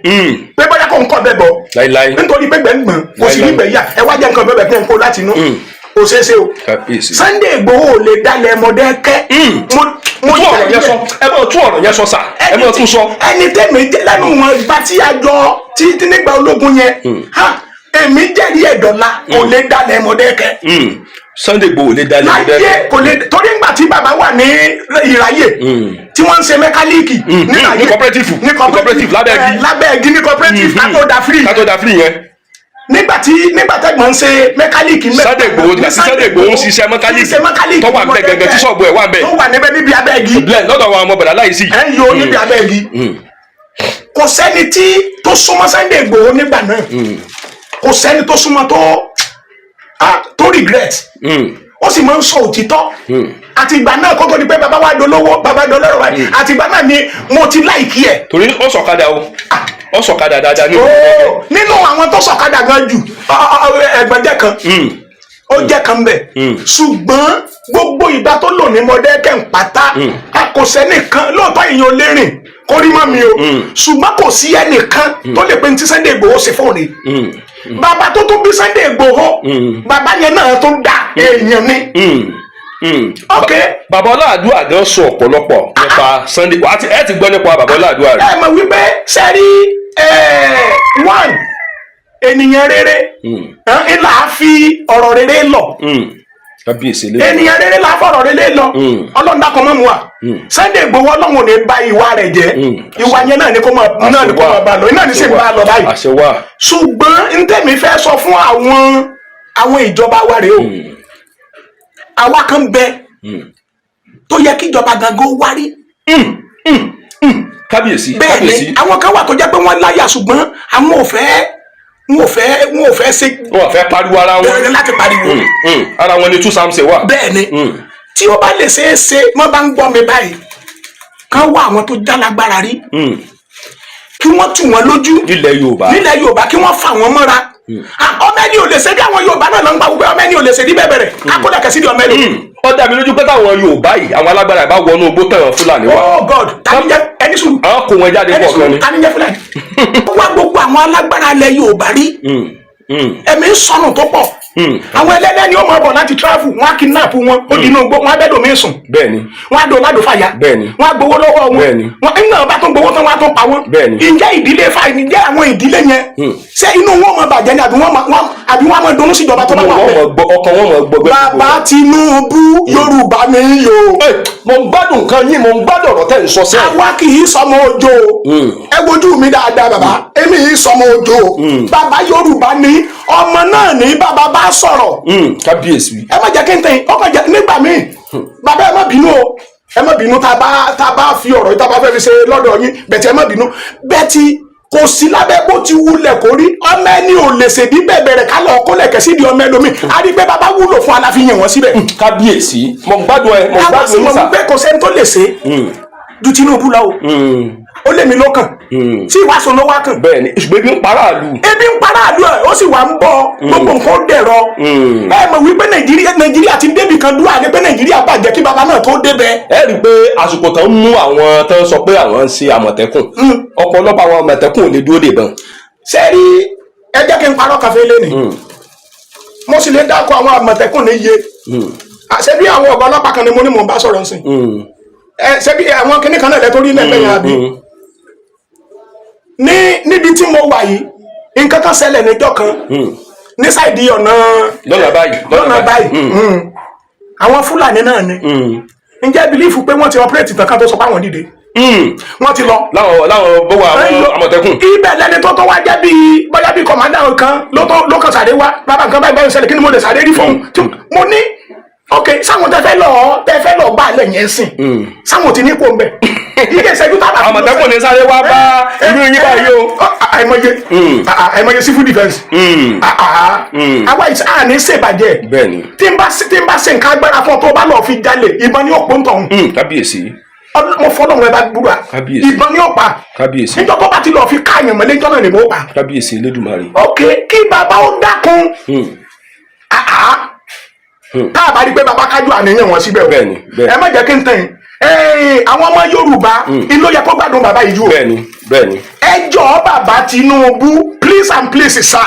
pé bóyá kò ń kọ́ bẹ́ẹ̀ bọ̀. Láíláí. Nítorí pé gbẹ̀ngbọ̀n kò sì rí Láíláí. gbẹ̀ yà, ẹ wá jẹ́ nǹkan bẹ́ẹ̀ bẹ́ẹ̀ kó láti inú, kò ṣeé ṣe o. Kábíyèsí. Sunday Igboho ò lè dalẹ̀ Mọ̀dẹ́kẹ́. Mo Tún ọ̀rọ̀ yẹn sọ, ẹ bá tún ọ̀rọ̀ yẹn sọ sà, ẹ bá tún sọ. Ẹni tẹ́mi jẹ́ lẹ́nu wọn bá tí a jọ tí tí nígbà ológun yẹn ha, èmi jẹ́rìí ẹ̀dọ́là, kò lè dalẹ̀ Mọ̀dẹ́kẹ́. Sunday Igboho lè dalẹ̀ Láyé. Mọ̀dẹ́kẹ́. Kò lè, torí ńgbà tí bàbá wà ní Ìráyè tí wọ́n ń ṣe mẹkáníìkì ní Ní cooperative. ní Ní cooperative lábẹ́ igi. Lábẹ́ igi ní cooperative, kátó da free. Kátó da free yẹn. Nígbà tẹ́gbọ̀n ń ṣe mẹkáníìkì mẹ́ta. Sunday Igboho, nígbà tí Sunday Igboho ń ṣiṣẹ́ mẹkáníìkì, ṣiṣẹ́ mẹkáníìkì tó wà ńbẹ̀ gẹ́gẹ́, tí ṣọ́ọ̀bù ẹ̀ wà ńbẹ̀. Tó wà níbẹ̀ níbi abẹ́ igi. Lẹ́ lọ́dọ̀ àwọn ọmọ bọ̀dá láìsí. Ẹ̀ ń yọ níbi abẹ́ igi. Kò sẹ́ni tí tó súnmọ́ Sunday Igboho nígbà náà, kò sẹ́ni tó súnmọ́ tó tó regret. Ó sì máa ń sọ òtítọ́. Àti ìgbà náà, kó tó di pé bàbá wa dolówó, bàbá dolóró wa, àti ìgbà náà ni mo ti like ẹ̀. Torí ó sọ̀kadà o, ó sọ̀kadà dáadáa ní. Ooo, nínú àwọn tó sọ̀kadà gan jù, ẹ̀gbọ́n jẹ́ kan, ó jẹ́ kan bẹ̀. Ṣùgbọ́n gbogbo ìgbà tó lò ní Mọ̀dẹ́kẹ́ ń pátá, a kò sẹ́nìkan. Lóòótọ́ èèyàn ò lè rìn kó rí mọ́ mi o, ṣùgbọ́n kò sí ẹnìkan tó lè pe ní tí Sunday Igboho ṣe fún ni. Bàbá tó tún bí Sunday Igboho, bàbá yẹn náà tó dá èèyàn ni. Ok. Bàbá Ọláàdúrà gan sọ ọ̀pọ̀lọpọ̀ nípa Sunday. Ẹ ti gbọ́ nípa bàbá Ọláàdúrà rẹ̀. Ẹ mọ̀ wípé sẹ́rí one Ènìyàn rere ńlá fi ọ̀rọ̀ rere lọ. Kábíyèsí lé. Ènìyàn rere la fọ̀rọ̀ rere lọ. Ọlọ́run dákun mọ́ mu wa. Sunday Igboho, Ọlọ́run ò ní ba ìwà rẹ̀ jẹ́. Ìwà yẹn náà ni kó máa bá lọ, iná ní sì ń bá lọ báyìí. Àṣẹ wà. Ṣùgbọ́n ntẹ̀mí fẹ́ sọ fún àwọn ìjọba wa rèé o, àwa kan bẹ tó yẹ kí ìjọba gangan wárí. Kábíyèsí. Bẹ́ẹ̀ Kábíyèsí. ni, àwọn kan wà tó jẹ́ pé wọ́n láyà, ṣùgbọ́n àwọn ò fẹ́ ṣe Wọn fẹ́ pariwo ara wọn. bẹ̀rẹ̀ láti pariwo. Ara wọn ni tú Samson wà. Bẹ́ẹ̀ ni, tí ó bá lè ṣeé ṣe, wọ́n bá ń gbọ́ mi báyìí, kán wá àwọn tó jálágbára rí, kí wọ́n tù wọ́n lójú Nílẹ̀ Yorùbá. nílẹ̀ Yorùbá, kí wọ́n fà wọ́n mọ́ra. Ah, ọmọ ẹni ò lè ṣe bí àwọn Yorùbá náà ló ń gba gbogbo ọmọ ẹni ò lè ṣe ní bẹ́ẹ̀ bẹ̀rẹ̀ akódàkẹ́ sí di ọmọ ẹni. Ó dá mi lójú pé táwọn Yorùbá yìí, àwọn alágbára ìbá wọnú igbó tẹ̀wọ̀n Fúlàní wá. Oh God, tani jẹ ẹni sùúrù. Àwọn kò wọn jáde Ẹni pọ̀ kan sùúrù, ni. tani jẹ Fúlàní? Wá gbogbo àwọn alágbára ilẹ̀ Yorùbá rí, ẹ̀mí ń sọnù tó pọ̀. Àwọn ẹlẹ́dẹ̀ ni ó máa bọ̀ láti travel, wọ́n á kidnap wọn, ó di inú igbó, wọ́n á bẹ́ẹ̀ lómi sùn. Wọ́n á do ládùn fàyà. Wọ́n á gbowó lọ́wọ́ wọn. Wọ́n nígbà bá tún gbowó tán, wọ́n á tún pa wọ́n. Ǹjẹ́ ìdílé fa, ǹjẹ́ àwọn ìdílé yẹn, ṣé inú wọn máa bàjẹ́ ni àbí wọ́n máa dunnú síjọba tó bá wà Wọ́n bẹ́ẹ̀? mọ̀ gbọ́, ọkàn wọn mọ̀ gbọ́. Bàbá Tinubu, Yorùbá mi yò. Mo ń gbádùn nǹkan yín, mo ń gbádùn ọ̀rọ̀ tẹ́ ń sọ sẹ́ẹ̀. Àwa kì í sọmọ ojo o. Ẹ wojú mi dáadáa, bàbá, èmi yìí sọmọ ojo o. Bàbá, Yorùbá ní ọmọ náà ní bàbá bá sọ̀rọ̀. Kábíyèsí. Ẹ má jẹ́ kí n tẹ̀yìn ọkàn jẹ́ nígbà míì. Bàbá, ẹ má bínú o, ẹ má bínú tá a bá fi ọ̀rọ̀ yìí, tá a bá fẹ́ fi ṣe lọ́dọ̀ yín bẹ̀tẹ̀, ẹ má bínú bẹ́ẹ̀tì. Kò sí lábẹ́ bó ti wulẹ̀ kó rí, ọmọ ẹni ò lè ṣèdí bẹ̀bẹ̀rẹ̀ ká lọ kó lẹ̀kẹ́ sí di ọmọ ẹlòmíì. A rí pé bàbá wúlò fún aláfihàn wọn síbẹ̀. Kábíyèsí, mo ń gbádùn ẹ, mo ń Àwa sì gbádùn mọ̀ yín sà. wípé kò sẹ́ni tó lè ṣe ju Tinubu lọ o. Ó lé mi lọ́kàn tí ìwàsùn ló wá kàn. Bẹ́ẹ̀ni, ṣùgbọ́n ebi ń paráàlú. Ebi ń para àlú ẹ, ó sì wà ń bọ gbogbo nǹkan ó dẹ̀rọ. Ẹ mọ̀ wípé Nàìjíríà ti débì kan dúrà ní pé Nàìjíríà bàjẹ́ kí baba náà tó débẹ̀. Ẹ rí i pé àsìkò tán ń mú àwọn tán sọ pé àwọn ń ṣe Àmọ̀tẹ́kùn, ọ̀pọ̀lọpọ̀ àwọn Àmọ̀tẹ́kùn ò lè dúró dè bàn. Ṣé rí, ẹ jẹ́ kí n parọ́ kàfé lẹ́nìí, mo sì lè dákọ̀ àwọn Àmọ̀tẹ́kùn ní iye. Ṣé bí àwọn ọ̀gá ọlọ́pàá kan ni mo ní mò ń bá sọ̀rọ̀ nsìn ẹ, ṣé bí àwọn kinní kan náà lẹ́tọ́ rí lẹ́gbẹ̀ẹ́ yẹn, àbí ní níbi tí mo wà yìí, nǹkan kan ṣẹlẹ̀ níjọ́ kan ní side ọ̀nà Lọ́nà báyìí. Lọ́nà báyìí. Àwọn Fúlàní náà ni. Ǹjẹ́ believe pé wọ́n ti operate tán ká tó sọ pé àwọn dìde, wọ́n ti lọ. Láwọn bọ́wọ́ àwọn Àmọ̀tẹ́kùn. Ibẹ̀ lẹni tó wá jẹ́ bíi bóyá bíi commander kan ló tó ló kàn sáré wá, bàbá, nǹkan báyìí báyìí ṣẹlẹ̀, kí ni mo lè sáré rí fóun? Tí mo ní ok, sáwọn tẹ fẹ́ lọ bá alẹ́ yẹn sìn, sáwọn ti ní kó ń bẹ̀ ilé ìṣẹ́jú tá a bá fi lọ. Àmọ̀tẹ́kùn ní sáré wá bá irú yín báyìí o. Àìmọye àìmọye civil defence. Àwa ìṣe àní ṣèbàjẹ́. Tí n bá ṣe nǹkan agbára fún ọ, tó o bá lọ fi jalè, ìbọn ní òpó ń tọ̀hún. Kábíyèsí. Mo fọlọ́run ẹ bá gbúra. Kábíyèsí. Ìbọn ní ó pa. Kábíyèsí. Níjọ́ tó bá ti lọ fi káàyàn mọ́lé, jọ́nà ni mo pa. Kábíyèsí Elédùmarè. Ok, kí bàbá ó dákun. Ah, ah. Tá a bá rí pé bàbá kájú àníyàn wọn síbẹ̀ o. Bẹ́ẹ̀ni, bẹ́ẹ̀ni. Ẹ má jẹ́ kí n tẹ̀yìn àwọn ọmọ Yorùbá inú yẹ kó gbádùn bàbá yìí jù o. bẹ́ẹ̀ni bẹ́ẹ̀ni. Ẹ jọ̀ọ́, bàbá Tinubu, please and please sir,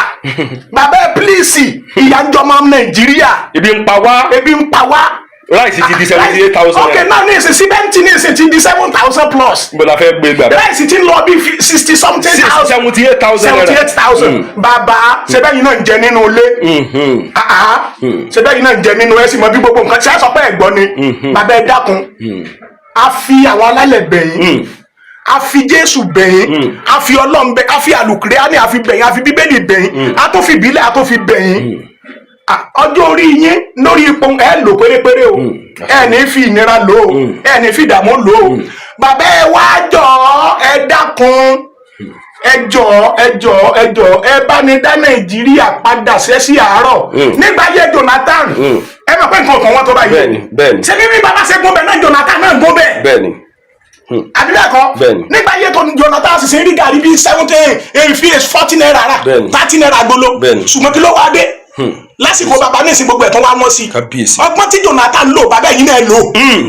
bàbá ẹ please, ìyà ń jọmọ Nàìjíríà. Ebi ń pa wá. Ebi ń pa wá. Rice ti di 78,000. Ok, náà ní ìsìn, símẹ́ǹtì ní ìsìn ti di 7,000 plus. Níbo la fẹ́ gbé gbà bẹ́ẹ̀? Rice ti ń lọ bí sixty something thousand. 78,000 naira. 78,000. Bàbá, ṣebẹ́ yìí náà ń jẹ nínú ilé? Ah, ah. Ṣebẹ́ yìí náà ń jẹ nínú ẹ sì mọ bí gbogbo nǹkan ṣe é sọ pé ẹ gbọ́ ni. Bàbá, ẹ dákun, a fi àwọn alálẹ̀ bẹ̀yìn, a fi Jésù bẹ̀yìn, a fi Ọlọ́run bẹ̀, a fi àlùkìrìánì a fi bẹ̀yìn, a fi Bíbélì bẹ̀yìn, a tó fi ìbílẹ̀ a tó fi bẹ̀yìn. Ah, ọjọ́ orí yín lórí ipò ẹ lò pérépéré o, ẹ ní fi ìnira lò ó, ẹ ní fi ìdààmú lò ó. Bàbá, ẹ wá jọ̀ọ́, ẹ dákun, ẹ jọ̀ọ́, ẹ jọ̀ọ́, ẹ jọ̀ọ́, ẹ bá ní dá Nàìjíríà padà sẹ́sí àárọ̀ nígbà yẹ Jonathan. Ẹ mọ̀ pé nǹkan ọ̀kan wọn tó báyìí. Bẹ́ẹ̀ni, bẹ́ẹ̀ni. Ṣé bí bàbá ṣe gún bẹ́ẹ̀ náà, Jonathan náà gún bẹ́ẹ̀? Bẹ́ẹ̀ni. Àbí bẹ́ẹ̀ kọ́? Bẹ́ẹ̀ni. Nígbà yẹ tó Jonathan sì ṣe rí gàrí bíi 70, èyí 40 naira rà, 30 naira gbolo. Bẹ́ẹ̀ni. Ṣùgbọ́n kí ló wá dé lásìkò bàbá ní ìsìn, gbogbo ẹ̀ tó wá wọ́n sí? Kábíyèsí. Ọgbọ́n tí Jonathan lò, bàbá, ẹ̀yin náà lò.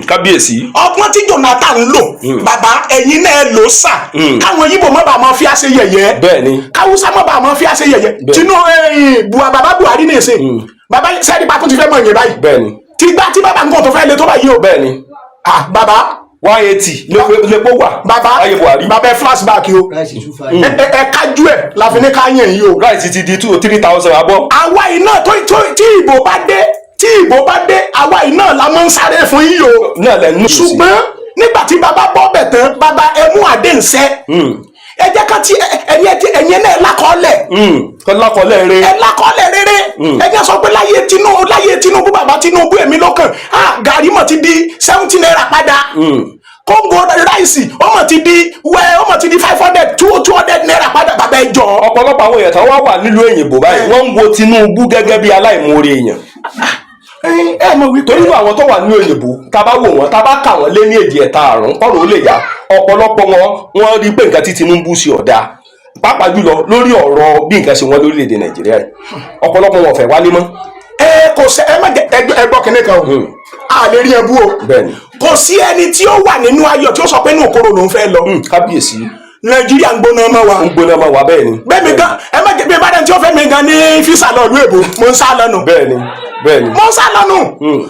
Kábíyèsí. Ọgbọ́n tí Jonathan lò, bàbá, ẹ̀yin náà lò sà, káwọn Yíbò má bàa máa fi àṣẹ yẹ̀yẹ́, káwúsá má bàa máa fi àṣẹ yẹ̀yẹ́. Tinú bua bàbá Buhari ní ìsìn, bàbá sẹ́ni pàtó ti fẹ́ mọ̀ yẹn báyìí. Tí gbá tí bàbá nǹkan tó fẹ́ le tó báyìí o. Ah, bàbá. 180 lépo wà. Bàbá, Ayé Buhari. bàbá, ẹ flashback o. Rice 2,500. Ẹ kájú ẹ la fi ní ká yàn yìí o. Rice ti di 2 or 3 thousand abọ́. Àwa iná tó tí ìbò bá dé, tí ìbò bá dé, àwa iná la máa ń sáré fún yìí o. Náà lẹ nù. Ṣùgbọ́n nígbà tí bàbá bọ́ bẹ̀ tán, bàbá, ẹ mú àdéhùn ṣẹ. Ẹ jẹ́ ká ti ẹ̀yin náà lákọọ́lẹ̀. Kọ́lákọ́lẹ́ rẹ. Ẹ lákọọ́lẹ̀ rere. Ẹ jẹ́ sọ pé láyé Tinubu, bàbá Tinubu, èmi lọ́kàn, ah, gàrí mọ̀ ti di ₦70 padà, kóńgò rice ó mọ̀ ti di wẹ́, ó mọ̀ ti di 500, ₦200 padà. Bàbá, ẹ jọ̀ọ́. Ọ̀pọ̀lọpọ̀ àwọn èèyàn tó wá wà nílùú òyìnbó báyìí, wọ́n ń wo Tinubu gẹ́gẹ́ bí aláìmoore èèyàn. Ẹ mọ̀ wípé Torí àwọn tó wà nílùú òyìnbó, tá a bá wò wọ́n, tá a bá kà wọ́n lé ní èjì ẹ̀ta àrùn, kọ́rọ̀ ó lè yá. Ọ̀pọ̀lọpọ̀ wọn, wọ́n rí pé nǹkan tí Tinubu ṣe ọ̀dà, pàápàá jùlọ lórí ọ̀rọ̀ bí nǹkan ṣe wọ́n lórílẹ̀‐èdè Nàìjíríà yìí. Ọ̀pọ̀lọpọ̀ wọn ò fẹ́ wálé mọ́. Ẹ kò sẹ, ẹ má jẹ ẹ gbọ́ kínní kan o, a lè rí ẹbú o. Kò sí ẹni tí ó wà nínú ayọ̀ tí ó sọ pé inú òkúrò lòún fẹ́ lọ. Kábíyèsí. Nàìjíríà ń gbóná mọ́ wa. Ń gbóná mọ́ wa, bẹ́ẹ̀ ni. Bẹ́ẹ̀ mi gan, ẹ má jẹ bí ẹ bá dẹ́ni tí ó fẹ́ mi gan ní visa lọ ìlú èbó, mo ń sá lọ́nu. bẹ́ẹ̀ ni bẹ́ẹ̀ ni Mo ń sá lọ́nu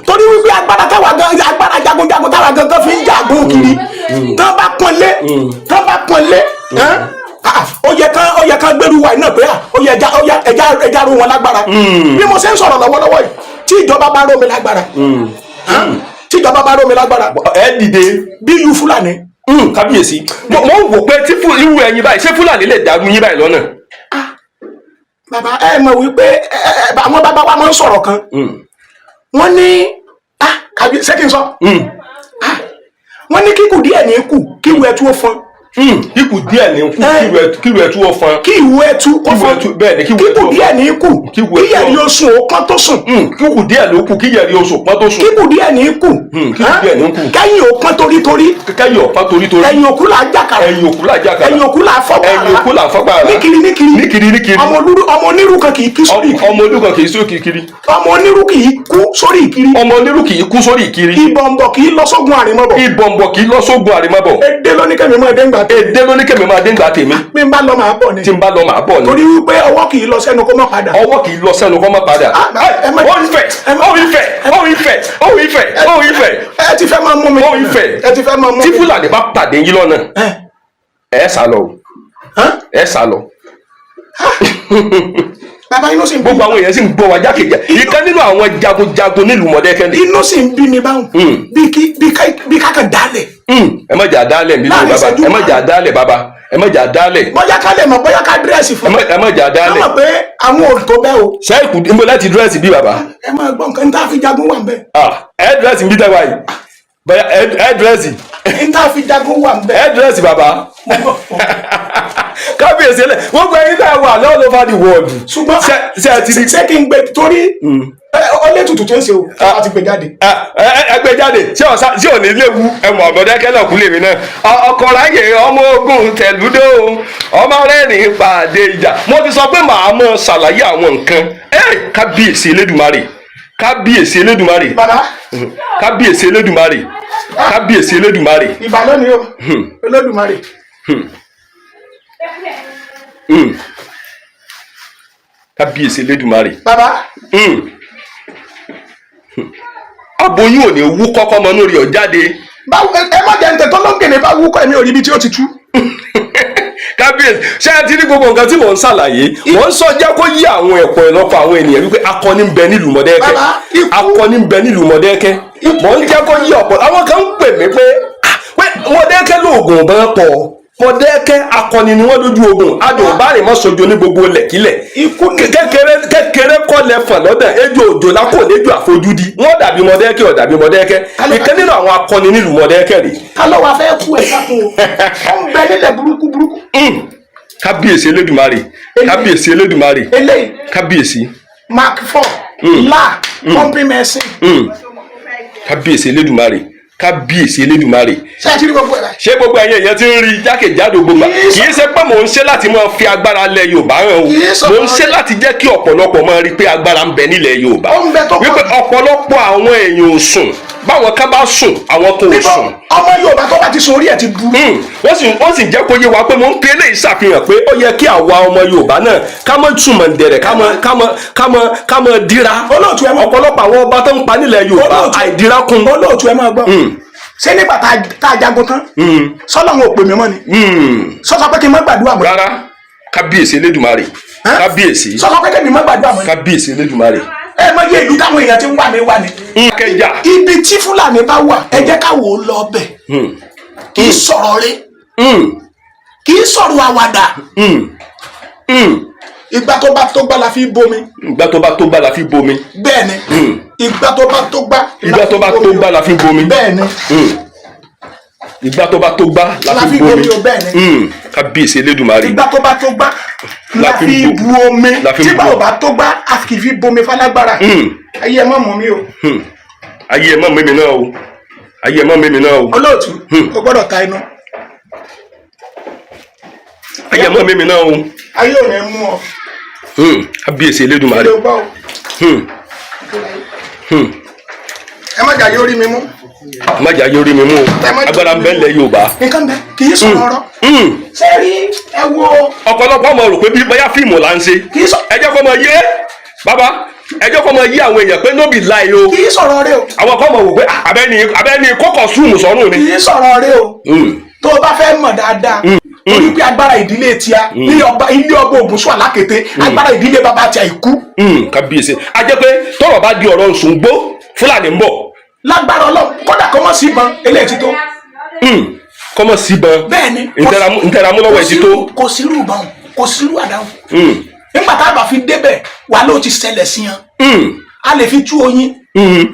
torí wípé agbára táwa gan, agbára jagunjagun táwa gangan fi ń jagun kiri, tán bá pọ́nlé, tán bá pọ́nlé, ẹ́n? Ah, ó yẹ kán gbẹ́rù wa iná pé ah, ó yẹ ẹja, ó yẹ ẹja ró wọn lágbára. Bí mo ṣe ń sọ̀rọ̀ lọ́wọ́lọ́wọ́ yìí, tí ìjọba bá ró mi lágbára, ẹ́n? Tí ìjọba bá ró mi lágbára, Ẹ dìde. Bí ìlú Fúlàní. Kábíyèsí, mo ń wò pé tí irú ẹ̀yin báyìí, ṣé Fúlàní lè dàrú yín báyìí lọ́nà? Bàbá, ẹ mọ̀ wípé àwọn bàbá wa máa ń sọ̀rọ̀ kan. Wọ́n ní, ah, kàbí ṣé kí n sọ? Ah, wọ́n ní kíkù díẹ̀ ní kù kí ìwé ẹtú ó fọn. Kíkù díẹ̀ ní kù kíru ẹtú ó fọn. Kí ìwé ẹtú kó Kíru fọn. ẹtú, bẹ́ẹ̀ ni, kíru ẹtú Kíkù ó fọn. díẹ̀ ní kù Kíru kí ẹtú ó yẹ̀rí oṣù ó kán tó sùn. Kíkù díẹ̀ ló kù kí yẹ̀rí oṣù pọ́n tó sùn. Kíkù díẹ̀ ní kù. Kíkù díẹ̀ ní kù. Kẹ́yìn ó pọ́n torítorí. Kẹ́yìn ọ̀pá torítorí. Ẹ̀yìn òkú là á jàkàrà. Ẹ̀yìn òkú là á jàkàrà. Ẹ̀yìn òkú là á fọ́ gbàrà. Ẹ̀yìn òkú là á fọ́ gbàrà. Níkiri níkiri. Níkiri níkiri. Ọmọ onírú kan kì í kí sórí ìkiri. Ọmọ onírú kan kì í sórí ìkiri. Ọmọ onírú kì í kú sórí ìkiri. Ọmọ onírú kì í kú sórí ìkiri. Ìbọ̀nbọ̀ kì í lọ sógun àrìmọ́bọ̀. Ìbọ̀nbọ̀ kì í lọ sógun àrìmọ́bọ̀. Èdè ló ní kẹ́mi mọ́ ẹdẹ ńgbà tèmi. Èdè ló ní kẹ́mi máa dé ńgbà tèmi. Bí n bá lọ, màá bọ̀ ni. Tí n bá lọ, màá bọ̀ ni. Torí wípé ọwọ́ kì í lọ sẹ́nu kó má padà. Ọwọ́ kì í lọ sẹ́nu kó má padà. Ah, Ó ń fẹ̀, ó ń fẹ̀, ó ń fẹ̀, ó ń fẹ̀, ó ń fẹ̀. Ẹ ti fẹ́ máa mú mi. Ó ń fẹ̀. Ẹ ti fẹ́ máa mú Tí mi. Fúlàní bá pàdé yín lọ́nà, ẹ sá lọ o. Ẹ sá lọ. Bàbá, inú sì ń bí Gbogbo àwọn èèyàn sì ń gbọ́ wa jákèjá. Ìkan nínú àwọn jagunjagun nílùú Mọ̀dẹ́kẹ́ ni. Inú sì ń bí mi báwọn. Bí kákan dálẹ̀. Ẹ má jà dálẹ̀ nínú Láàrin bàbá. ìṣẹ́jú Ẹ má jà dálẹ̀, bàbá, ẹ má jà dálẹ̀. Bóyá ká lè mọ̀, bóyá ká dress fún. Ẹ má jà dálẹ̀. Ká mọ̀ pé àwọn òtó bẹ́ẹ̀ o. Sẹ́ẹ̀kù níbo láti dress bí, bàbá? Ẹ máa gbọ́ nǹkan ní tá a fi jagun wà ń bẹ̀. Ah, ẹ dress bí tẹ́wàá yìí. Bóyá ẹ dress. Ní tá a fi jagun wà ń bẹ̀. Ẹ dress, bàbá. Kábíyèsí ẹlẹ, gbogbo ẹ̀yin tá a wà all over the world. Ṣùgbọ́n ṣe ẹ ti rí? Ṣé kí n gbé torí ó lé tutù tó ń ṣe o láti gbé jáde. Ẹ gbé jáde. Ṣé ọ̀sá ṣé ò ní léwu? Ẹ mọ̀ Mọ̀dẹ́kẹ́ náà kú lèmi náà. Ọkọ̀ ráyè ọmọ ogun tẹ̀lúdó, ọmọ rẹ́rìn pàdé ìjà. Mo ti sọ pé màá mọ ṣàlàyé àwọn nǹkan. Ẹ kábíyèsí Elédùmarè, kábíyèsí Elédùmarè. Bàbá. Kábíyèsí Elédùmarè, kábíyèsí Elédùmarè. Ìbà lónìí o, Olódùmarè. Kábíyèsí Elédùmarè. Bàbá. Aboyún ò ní wú kọ́kọ́ mọ́ lórí ọ̀ jáde. Báwo, ẹ má jẹ́ ntẹ̀ tó lóńgèlè bá wúkọ́, ẹ̀mí ò rí ibi tí ó ti tú. Kábíyèsí, ṣé ẹ ti rí gbogbo nǹkan tí mò ń ṣàlàyé, mò ń sọ jẹ́ kó yí àwọn ẹ̀kọ́ ìlọ́pọ̀ àwọn ènìyàn wípé akọni ń bẹ nílùú Mọ̀dẹ́kẹ́. Bàbá, Akọni ń bẹ nílùú Mọ̀dẹ́kẹ́. Mò ń jẹ́ kó yí ọ̀pọ̀ àwọn kan ń pè mí pé, "Ah, pé Mọ̀dẹ́kẹ́ lóògùn bá pọ̀, Mọ̀dẹ́kẹ́ akọni ni wọ́n lójú ogun, adùn bá rìn mọ́ sojo ní gbogbo lẹ̀kílẹ̀." Ikú ni. Kékeré kékeré kọ́ lẹ fàn lọ́dàn, ejò òjò lákò lẹ́jọ́ àfojúdi, wọ́n dàbí Mọ̀dẹ́kẹ́, ò dàbí Mọ̀dẹ́kẹ́. Ìkan nínú àwọn akọni nílùú Mọ̀dẹ́kẹ́ rèé. Ká ló wá fẹ́ kú ẹ̀ sákun o, ó ń bẹ nílẹ̀ burúkú burúkú. Kábíyèsí Elédùmarè, kábíyèsí Elédùmarè. Eléyìí. Kábíyèsí. Mark 4 la pumping machine. Kábíyèsí Elédùmarè, kábíyèsí Elédùmarè. Ṣé ẹ ti rí gbogbo ẹ̀ báyìí? Ṣé gbogbo ẹ̀yin èèyàn ti ń rí jákèjádò gbogbo? Kì í ṣe pé mò ń ṣe láti máa fi agbára lẹ̀ Yorùbá hàn o. Kì í sọ̀rọ̀ Mò ń ṣe láti jẹ́ kí ọ̀pọ̀lọpọ̀ máa rí pé agbára ń bẹ nílẹ̀ Yorùbá, Ó ń bẹ tó pọ̀. wípé ọ̀pọ̀lọpọ̀ àwọn èèyàn ò sùn. Báwọn kan bá sùn, àwọn kan ò Níbo sùn. ọmọ Yorùbá tó bá ti sùn, orí ẹ̀ ti burú. Wọ́n sì jẹ́ kó yé wa pé mò ń pe eléyìí ṣàfihàn pé ó yẹ kí àwa ọmọ Yorùbá náà ká mọ́ túmọ̀ ǹdẹ̀rẹ̀, ká mọ́ dira. Olóòtú, ẹ mọ̀. Ọ̀pọ̀lọpọ̀ àwọn ọba tó ń pa nílẹ̀ Yorùbá, Olóòtú. àìdíra kún. Olóòtú, ẹ máa gbọ́. Ṣé nígbà tá a jagun tán, sọlọ́run ò pè mí mọ́ ni? Sọ́sọ pé kí n má gbàdúrà mọ́? Rárá, kábíyèsí Elédùmarè. Ẹ́? Kábíyèsí. Sọ́sọ pé kí n má gbàdúrà mọ́ ni? Kábíyèsí Elédùmarè. Ẹ mọ iye ìlú táwọn èèyàn ti ń wà mí wà ní. Kẹjà. Ibi tí Fúlàní bá wà, ẹ jẹ́ ká wò ó lọ bẹ̀. Kì í sọ̀rọ̀ rẹ̀, kì í sọ̀rọ̀ àwàdà. Ìgbà tó bá tó gbá la fi bomi. Ìgbà tó bá tó gbá la fi bomi. Bẹ́ẹ̀ ni, ìgbà tó bá tó gbá. Ìgbà tó bá tó gbá la fi bomi. Bẹ́ẹ̀ ni. Ìgbà tó bá tó gbá la La fi fi bomi. bomi o, bẹ́ẹ̀ ni. Kábíyèsí Elédùmarè. Ìgbà tó bá tó gbá la La fi fi bu omi. La fi Tí bu bá ò bá tó gbá, a kì í fi bomi falágbára. Ayé ẹ má mú mi o. Ayé ẹ mọ́ mímí náà o, ayé ẹ mọ́ mímí náà o. Olóòtú, o gbọ́dọ̀ ta inú. Ayé ẹ mọ́ mímí náà o. Ayé ò ní mú ọ. Kábíyèsí Elédùmarè. Ilé gbọ́ o. Ẹ má jà yóò rí mi mú. Má jà yóò rí mi mú o. Ẹ má jà. Agbára ń bẹ ńlẹ̀ Yorùbá. Nǹkan bẹ, kì í sọ̀rọ̀ ọ̀rọ̀. Ṣé rí, ẹ wo. Ọ̀pọ̀lọpọ̀ ọmọ rò pé bí bóyá fíìmù là ń ṣe. Kì í sọ. Ẹ jẹ́ kó mọ yé bàbá, ẹ jẹ́ kó mọ yé àwọn èèyàn pé no be lie o. Kì í sọ̀rọ̀ rẹ o. Àwọn kan mọ̀ wò pé, ah, abẹ́ni kókò súnmù sọ́rùn Kì ni. í sọ̀rọ̀ rẹ o. Tó o bá fẹ́ mọ̀ dáadáa, torí pé agbára ìdílé tíá ní ọba, ilé ọba Ògúnṣọ́ Alákété, agbára ìdílé bàbá tíá ikú. Kábíyèsí, a jẹ́ pé tọ́rọ̀ bá di ọ̀rọ̀ Nsùngbó, Fúlàní ń bọ̀. Lágbára Ọlọ́run, kódà kó mọ̀ sí ìbọn eléyìí ti tó. Kọ́mọ̀ síbọn. Bẹ́ẹ̀ ni. Ntẹ̀ramú lọ́wọ́ ẹ̀ ti tó. Kò sírú ìbọn, kò sírú àdáhùn. Nígbà tá a bá fi débẹ̀ wà ló ti ṣẹlẹ̀ sí yan. A lè fi tú oyin.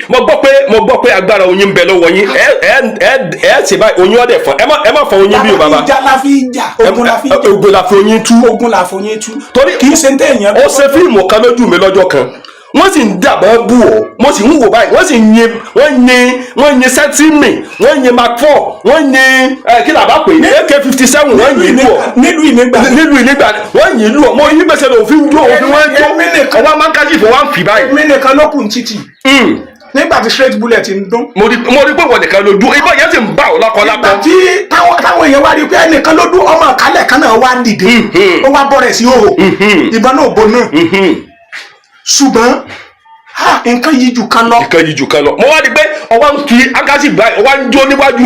Mo gbọ́ pé agbára oyin ń bẹ lọ́wọ́ yín. Ẹ ẹ ẹ ẹ ṣe báyìí, oyin ọ̀dẹ̀ fọ́n. Ẹ má fọ́n oyin bí o, bàbá. Ìjà la fi jà, ogun la fi jà. Ogun la fi oyin tú. Ogun la fi oyin tú. Torí kì í ṣe ń tẹ̀yàn. Ó ṣe fíìmù kan lójú mi lọ́jọ́ kan, wọ́n sì ń dàbọ̀ bù ọ́, mo sì ń wò báyìí, wọ́n sì ń yin, wọ́n yin, wọ́n yin sẹ́tímì, wọ́n yin Mark 4, wọ́n yin ẹ kí làbá pè é, AK-57, wọ́n yin lù ọ́. Nílùú ìnígbà. Nílùú ìnígbà, wọ́n yin lù ọ́. Mo yí gbèsè lòun fi ń jó, òun fi wọ́n jó. Èmi nìkan. Ọwọ́ máa ń kájí ìfọ̀ wọ́n fi báyìí. Èmi nìkan ló kù ní títì nígbà tí straight bullet ń dún. Mo rí pé wọ́n nìkan ló dún, ìbọn yẹn sì ń bá ọ lákọ lákọ. Ìgbà tí táwọn èèyàn wá rí i pé ẹnìkan ló dún, ọmọ àkálẹ̀ kan náà wá dìde, ó wá bọ́rẹ̀ sí òhò, ìbọn náà bò náà, ṣùgbọ́n ha, nǹkan yìí jù kan lọ. Nǹkan yìí jù kan lọ. Mo wá di pé ọwọ́ ń fi akáṣí báyìí, ọwọ́ ń jó níwájú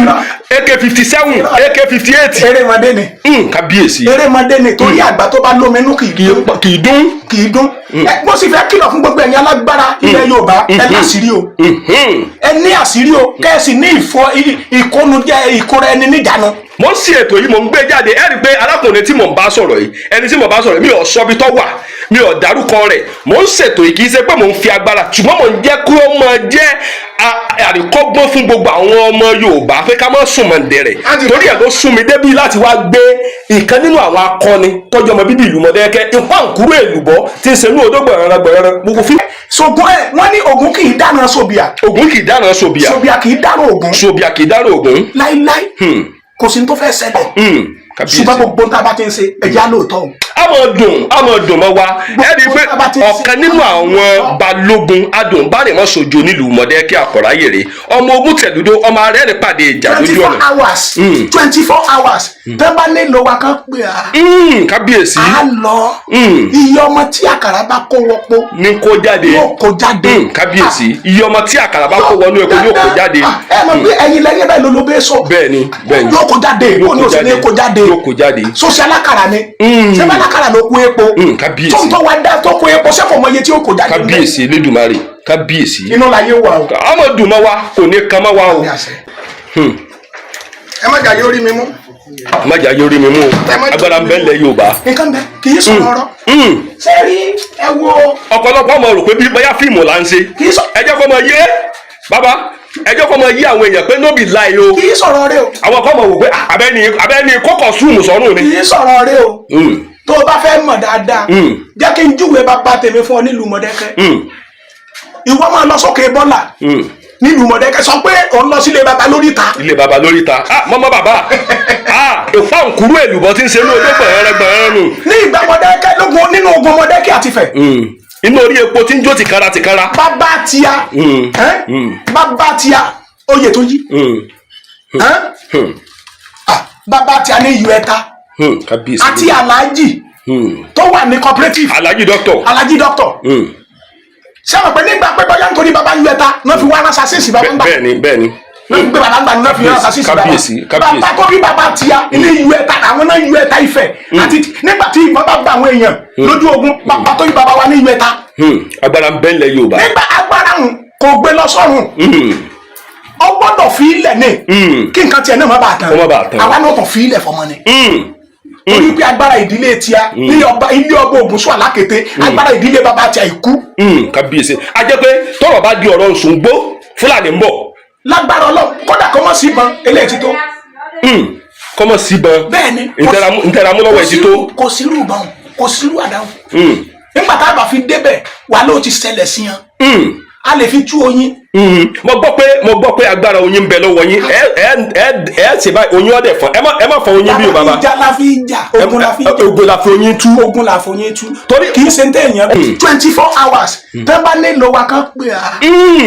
AK-57, AK-58. Erémọdé ni. Kábíyèsí. Erémọdé ni, torí àgbà tó bá lómi inú kì í dún. Kì í dún. Kì í dún. Ẹ mo sì fẹ́ kìlọ̀ fún gbogbo ẹ̀yin alágbára ilẹ̀ Yorùbá, ẹ láṣìírí o, ẹ ní àṣírí o, kẹ́ẹ̀sì ní ìfọ ìkónújẹ, ìkóra ẹni níjànú. Mo ń ṣe ètò yìí, mo ń gbé jáde. Ẹ rí i pé arákùnrin tí mò ń bá sọ̀rọ̀ yìí, ẹni tí mò ń bá sọ̀rọ̀ yìí, mi ò sọ ibi tó wà, mi ò dárúkọ rẹ̀. Mò ń ṣètò yìí, kì í ṣe pé mò ń fi agbára, ṣùgbọ́n mò ń jẹ́ kí ó máa jẹ́ àríkọ́gbọ́n fún gbogbo àwọn ọmọ Yorùbá pé ká má sùn mọ̀ǹdẹ̀rẹ̀. Torí ẹ̀ ló sún mi débí láti wá gbé ìkan nínú àwọn akọni tọ́jú ọmọ bíbí ìlú Mọ̀dákẹ́kẹ́, ìpáǹkúrú èlùbọ́ tí ń ṣe ní odó gbọ̀nràn gbọ̀nràn gbogbo fí. Sogun ẹ, wọ́n ní Ògún kì í dáná sobìà. Ògún kì í dáná sobìà. Sobìà kì í dáná Ògún. Sobìà kì í dáná Ògún. Láíláí, kò sí ní tó fẹ́ ṣẹlẹ̀. Kábíyèsí. Ṣùgbọ́n gbogbo tá a bá ti ń ṣe, ẹ̀jẹ̀ á lóòótọ́ o. A mọ̀ dùn, a mọ̀ dùn mọ́ wa. Ẹ rí i pé Gbogbo tá a bá ti ń ṣe- ọ̀kan nínú àwọn balógun adùnbánimọ̀sọ̀jọ nílùú Mọ̀dákẹ́kẹ́, Àkọ̀ráyèrè, ọmọ ogun tẹ̀dúdó, ọmọ arẹ́rìn pàdé ìjà twenty lójú four ọ̀nà. hours, 24 hours, tẹ́ bá nílò wa kan pè á. Kábíyèsí. Á lọ. Iye ọmọ tí àkàrà bá kó wọ́pọ̀ ní kó jáde. Yóò kó jáde. Kábíyèsí, iye ọmọ tí àkàrà bá kó wọnú epo yóò kó jáde. Ah, ẹ mọ̀ pé ẹyin lẹ́yìn bẹ́ẹ̀ ló ló bẹ́ẹ̀ sọ. Bẹ́ẹ̀ni, bẹ́ẹ̀ni. Yóò kó jáde. Yóò Kó ní kó o sì ní jáde. kó jáde. Yóò kó jáde. Sọ́sì alákàrà ni. Ṣé bá alákàrà ló kó epo? Kábíyèsí. Tó ń tọ́ wa dá tó kó epo sẹ́kọ̀ọ́ mọ iye tí ó kó jáde. Kábíyèsí Elédùmarè, kábíyèsí. Inú la yé wa o. A mọ̀ dùn mọ́ wa, kò ní kan mọ́ wa o. Ẹ má jà yóò rí mi mú. Má jà yóò rí mi mú o. Ẹ má jà. Agbára ń bẹ ńlẹ̀ Yorùbá. Nǹkan bẹ, kì í sọ̀rọ̀ ọ̀rọ̀. Ṣé rí, ẹ wo. Ọ̀pọ̀lọpọ̀ ọmọ rò pé bí bóyá fíìmù là ń ṣe. Kì í sọ. Ẹ jẹ́ kó mọ yé bàbá, ẹ jẹ́ kó mọ yé àwọn èèyàn pé no be lie o. Kì í sọ̀rọ̀ rẹ o. Àwọn kan mọ̀ wò pé, ah, abẹ́ni kókò súnmù sọ́rùn ni. Kì í sọ̀rọ̀ rẹ o. Tó o bá fẹ́ mọ̀ dáadáa, jẹ́ kí n júwe bàbá tèmi fún ọ nílùú Mọ̀dẹ́kẹ́. Ìwọ máa lọ sókè bọ́là nílùú Mọ̀dẹ́kẹ́, sọ pé òun lọ sílé bàbá lórí ìta. Ilé bàbá lórí ta, ah, mọ́mọ́ bàbá, ah, ìfọ̀nkúrú èlùbọ́ tí ń ṣe ní odó gbọ̀nrán gbọ̀nrán nù. Ní ìgbà Mọ̀dẹ́kẹ́ lógun, nínú ogun Mọ̀dẹ́kẹ́ àti Ifẹ̀, Inú orí epo tí ń jó tìkára tìkára. Bàbá tíya ẹ́n? Bàbá tíya oyè tó yí ẹ́n? Ah, bàbá tíya ní ìyù ẹ̀ta Kábíyèsí. Àti aláàjì tó wà ní cooperative. Alhaji doctor. Aláàjì doctor. Ṣé àwọn pé nígbà pé bóyá nítorí bàbá yù ẹ̀ta náà fi wá ránṣẹ́ sí bàbá ń bà. Bẹ́ẹ̀ni, bẹ́ẹ̀ni. Náà gbé bàbá gbà náà fi hàn sàṣìṣì bàbá. Kábíyèsí, kábíyèsí. Bàbá tó bí bàbá tíya ilé yú ẹ̀ta, àwọn náà yú ẹ̀ta Ifẹ̀ àti nígbà tí ìbọn bá bá àwọn èèyàn lójú ogun, bàbá tó bí bàbá wa ní yú ẹ̀ta. Agbára ń bẹ ńlẹ̀ Yorùbá. Nígbà agbára ń kò gbé lọ sọ́run, ọ gbọ́dọ̀ fi ilẹ̀ ní kí nǹkan tiẹ̀ náà má bàa tán. Kó má bàa tán. Àwa náà tàn fi ilẹ̀ fọmọ ni, torí pé agbára ìdílé tíya ní ọba ilé ọba Ògúnṣùà lákété, agbára ìdílé bàbá tíya ìkú. Kábíyèsí, a jẹ́ pé tọ́rọ̀ bá di ọ̀rọ̀ Ṣùngbó, Fúlàní ń bọ̀. Lágbára Ọlọ́run, kódà kọ́ mọ́ sí ìbọn eléyìí ti tó. Kọ́mọ̀ síbọn. Bẹ́ẹ̀ ni. Ntẹ̀ramú lọ́wọ́ ẹ̀ ti tó. Kò sírú ìbọn, kò sírú àdáhùn. Nígbà tá a bá fi débẹ̀ wà ló ti ṣẹlẹ̀ sí yan, a lè fi tú oyin. Mo gbọ́ pé agbára oyin ń bẹ lọ́wọ́ yín. Ẹ ẹ ẹ ẹ ṣe báyìí, oyin ọ̀dẹ̀ fọ́n. Ẹ má fọ oyin bí o, bàbá. Ìjà la fi jà, ogun la fi jà. Ogun la fi oyin tú. Ogun la fi oyin tú. Torí- Kì í ṣe ń tẹ̀yàn 24 hours tẹ́ bá nílò wa kan pè á.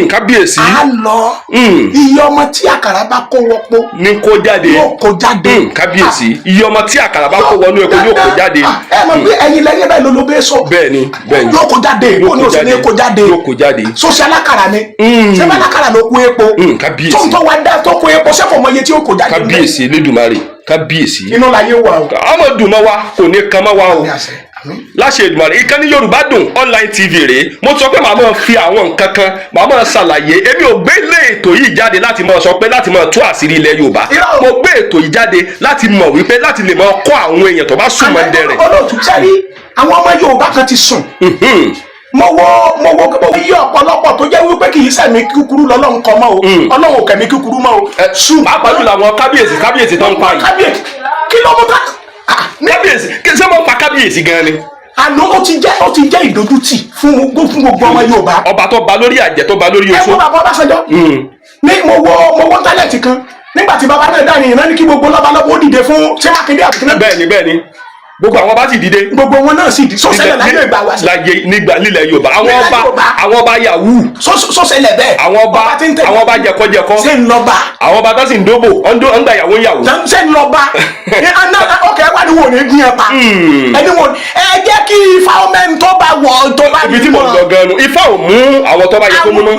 Kábíyèsí. A lọ. Iye ọmọ tí àkàrà bá kó wọ́pọ̀ ní kó jáde. Yóò kó jáde. Kábíyèsí, iye ọmọ tí àkàrà bá kó wọnú epo yóò kó jáde. Ah, ẹ mọ̀ pé ẹyin lẹ́yìn báyìí ló ló bẹ́ẹ̀ sọ. Bẹ́ẹ̀ni, bẹ́ẹ̀ni. Yóò kó jáde. Yóò Kó ní kó oṣù ní jáde. kó jáde. Yóò kó jáde. Sọ́sì alákàrà ni. Sẹ́fẹ̀ alákàrà ló kó epo? Kábíyèsí. Tó ń tọ́ wa dá tó kó epo sẹ́fọ̀ mọ iye tí ó kó jáde. Kábíyèsí Elédùmarè, kábíyèsí. Inú láyé wà o. Ọmọ dùn mọ́ wa, kò ní kan mọ́ wa o. Àmín àṣẹ, àmín. Láṣẹ Èdùmàrè. Ìkànnì Yorùbá Dùn Online TV rèé. Mo sọ pé màá máa fi àwọn nǹkan kan, màá máa ṣàlàyé. Èmi ò gbé ilé ètò yìí jáde láti máa sọ pé láti máa tú àṣírí ilẹ̀ Yorùbá. Irọ́ o. Mo gbé ètò yìí jáde láti mọ̀ wípé láti lè máa kọ́ àwọn èèyàn tó bá súnmọ́ ń dẹrẹ̀. Olóòtú, sẹ́rí àwọn ọmọ Yorùbá kan ti sùn. Mo wo iye ọ̀pọ̀lọpọ̀ tó jẹ́ wípé kì í sẹ̀mí kúkúrú lọ́lọ́run kọ mọ́ o. Ọlọ́run ò kẹ̀mí kúkúrú mọ́ o. Pàápàá jùlọ àwọn kábíyèsí, kábíyèsí tó ń pa yìí. Kábíyèsí, kí ló mú ká ah, ní Kábíyèsí, kí ṣé wọ́n pa kábíyèsí gan ni? Àná ó ti jẹ́ ìdójútì fún gbogbo ọmọ Yorùbá. Ọba tó ba lórí àjẹ́, tó ba lórí Ẹ oṣó. wo bàbá Ọbásanjọ́ ní mo wo tálẹ̀tì kan nígbà tí bàbá náà dáhùn ìran ní kí gbogbo lọ́balọ́ba ó dìde fún ṣé Mákindé àbíkí náà. Bẹ́ẹ̀ni, bẹ́ẹ̀ni, gbogbo àwọn ọba sì dìde. Gbogbo wọn náà sì di sọ́sẹ̀lẹ̀ láyé ìgbà wa. Láyé nígbà nílẹ̀ Yorùbá, àwọn Nílẹ̀ ọba Yorùbá. àwọn ọba yahoo. Sọ́sẹ̀lẹ̀ bẹ́ẹ̀. Àwọn ọba tí ń tẹ̀lé. Àwọn ọba jẹkọjẹkọ. Ṣé ń lọ́ba? Àwọn ọba tó sì ń dóbò, ọ̀n gbà yàwó ń yàwó. Ṣé ń lọ́ba? Ọkẹ́ wà ní wò ní gún yẹn pa ẹni wò ẹ jẹ́ kí ifá ọmọ ẹni tó bá wọ̀ tó bá Ibi tí mò ń lọ gan-an nu, ifá ò mú àwọn tó bá yẹ kó mú mọ́.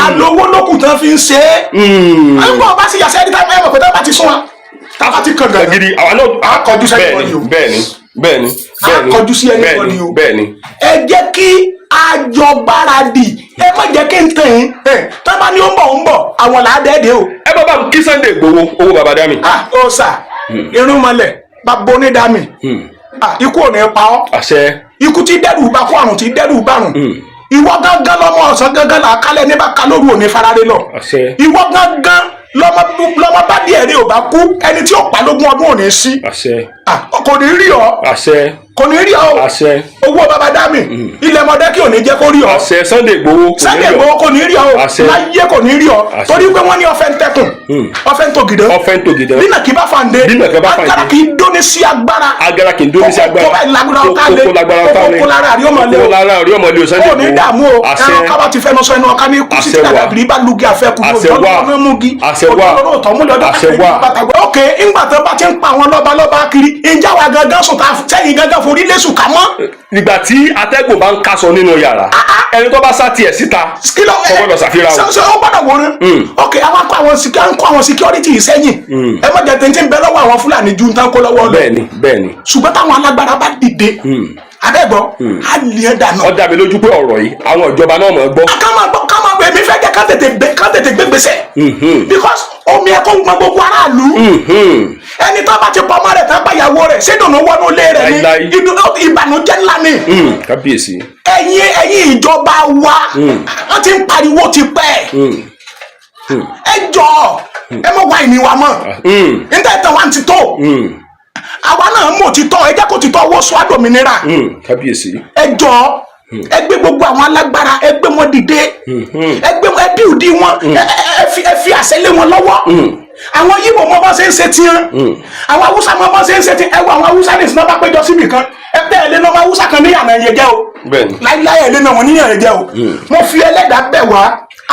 Àlówó lókùn tán fi ń ṣe é. Ń bọ̀ bá sì yàsẹ́ ẹni táwọn ẹ̀mọ̀ pé tá bá ti sún wa, tá bá ti kàn gàgà Gidi àwọn náà á kọjú sí bẹ́ẹ̀ni anybody o. Bẹ́ẹ̀ni, bẹ́ẹ̀ni, Á bẹ́ẹ̀ni. kọjú sí anybody Bẹ́ẹ̀ni. o. Bẹ́ẹ̀ni. Ẹ jẹ́ kí àjọ gbáradì, ẹ má jẹ́ kí n tẹ̀ yín ẹ tó bá ní ó ń bọ̀, ó ń bọ̀, àwọn là á dẹ́ẹ̀dẹ́ o. Ẹ bá bá mi kí Sunday Igboho, owó baba dami. Ah, ó sà irun mọlẹ̀ bàbá onídàmì. Ah, ikú ò ní pa ọ́. Àṣẹ. Ikú tí dẹ́rù bá kó, àrùn tí dẹ́rù bárùn. Ìwọ gángan lọmọ ọ̀sán gángan là á kálẹ̀ ní bá ka lóru òní farare lọ. Àṣẹ. Ìwọ gángan lọmọ lọmọ bá díẹ̀ rí ò bá kú, ẹni tí ó pa lógún ọdún ò ní sí. Àṣẹ. Ah, kò ní rí ọ. Àṣẹ. Kò ní rí ọ o. Àṣẹ. Owó baba dami ilẹ̀ mọ̀dẹ́kì ò ní jẹ́ kó rí ọ. Àṣẹ. Sunday Igboho kò ní Sunday rí ọ. Igboho kò ní rí ọ o. Àṣẹ. Láyé kò ní rí ọ. Àṣẹ. Torí pé wọ́n ní ọfẹ́ ń tẹkùn, ọfẹ́ ń tògìdán. Ọfẹ́ ń tògìdán. Bínà kì í bá fàǹdé. Bí nàkí bá fàǹdé. Agbára kì í dóni sí agbára. Agara kì í dóni sí agbára. Kó báyìí lágbára ọ̀tá lé. Kó lágbára ọ̀tá lé. Kó lára àrí ọmọ lé o. Kó lára àrí ọmọ lé o, Sunday Ó ní Igboho. dààmú o. Àṣẹ. Ẹran kábà ti fẹnu sọ ẹnu ọ̀ká ní kú sí. Àṣẹ wà. Dàdàbìrì bá lugi àfẹkù. Àṣẹ wà. Múgi. Àṣẹ wà. Àṣẹ wà. Ok, ńgbà tó bá ti ń pa àwọn lọ́ba lọ́ba kiri, ǹjẹ́ àwa gangan sùn tá sẹ́yìn gangan forí lẹ́sùn ká mọ́? Nígbà tí atẹ́gùn bá ń kásọ nínú yàrá, ẹni tó bá sá tiẹ̀ síta Kí ló kò gbọ́dọ̀ ṣàfihàn o. Ṣe ó gbọ́dọ̀ wòran? Ok, àwọn akọ àwọn ń kó àwọn security yìí sẹ́yìn. Ẹ má jẹ́ tẹ́ntẹ́ ń bẹ lọ́wọ́ àwọn Fúlàní ju nǹkan kó lọ́wọ́ lọ. Bẹ́ẹ̀ni, bẹ́ẹ̀ni. Ṣùgbọ́n táwọn alágbára bá dìde abẹ́gbọ́, á lè ẹ̀ dànù. Ó dá mi lójú pé ọ̀rọ̀ yìí, àwọn ìjọba náà mọ̀ ọ́ gbọ́. Ká máa gbọ́, ká máa gbọ́. Èmi fẹ́ jẹ́ ká tètè gbé gbèsè because omi ẹ̀kọ́ ń gbọ́n gbogbo aráàlú. Ẹni tó bá ti pọ̀ ọmọ rẹ̀ tán, bá ìyàwó rẹ̀ ṣé dùnú wọnú ilé rẹ̀ ni? Láíláí. Ìbànújẹ́ ńlá ni. Kábíyèsí. Ẹ̀yin ìjọba wa, wọ́n ti ń pariwo ti pẹ́. Ẹ jọ̀ọ́, ẹ mọ̀ wá ìní wa mọ̀ níta ìtàn wa ti tó. Àwa náà mọ̀ títọ́, ẹ jẹ́ kó títọ́ owó sọ àdòmìnira. Kábíyèsí. Ẹ jọ̀ọ́, ẹ gbé gbogbo àwọn alágbára, ẹ gbé wọn dìde, ẹ gbé wọn, ẹ bí òdi wọn, ẹ fi àṣẹ lé wọn lọ́wọ́. Àwọn Yíbò mọ bá ṣe ń ṣe tiẹ̀, àwọn Haúsá mọ bá ṣe ń ṣe tiẹ̀. Ẹ wo àwọn Haúsá ní ìsinmi bá péjọ síbì kan, ẹ bẹ́ẹ̀ lé lọ́mọ Haúsá kan níyànà ẹ̀yẹ jẹ́ o. Bẹ́ẹ̀ni. Láíláí, ẹ̀ lé náà wọn níyànà ẹ̀yẹ jẹ́ o. Mo fi ẹlẹ́dàá bẹ̀ wá.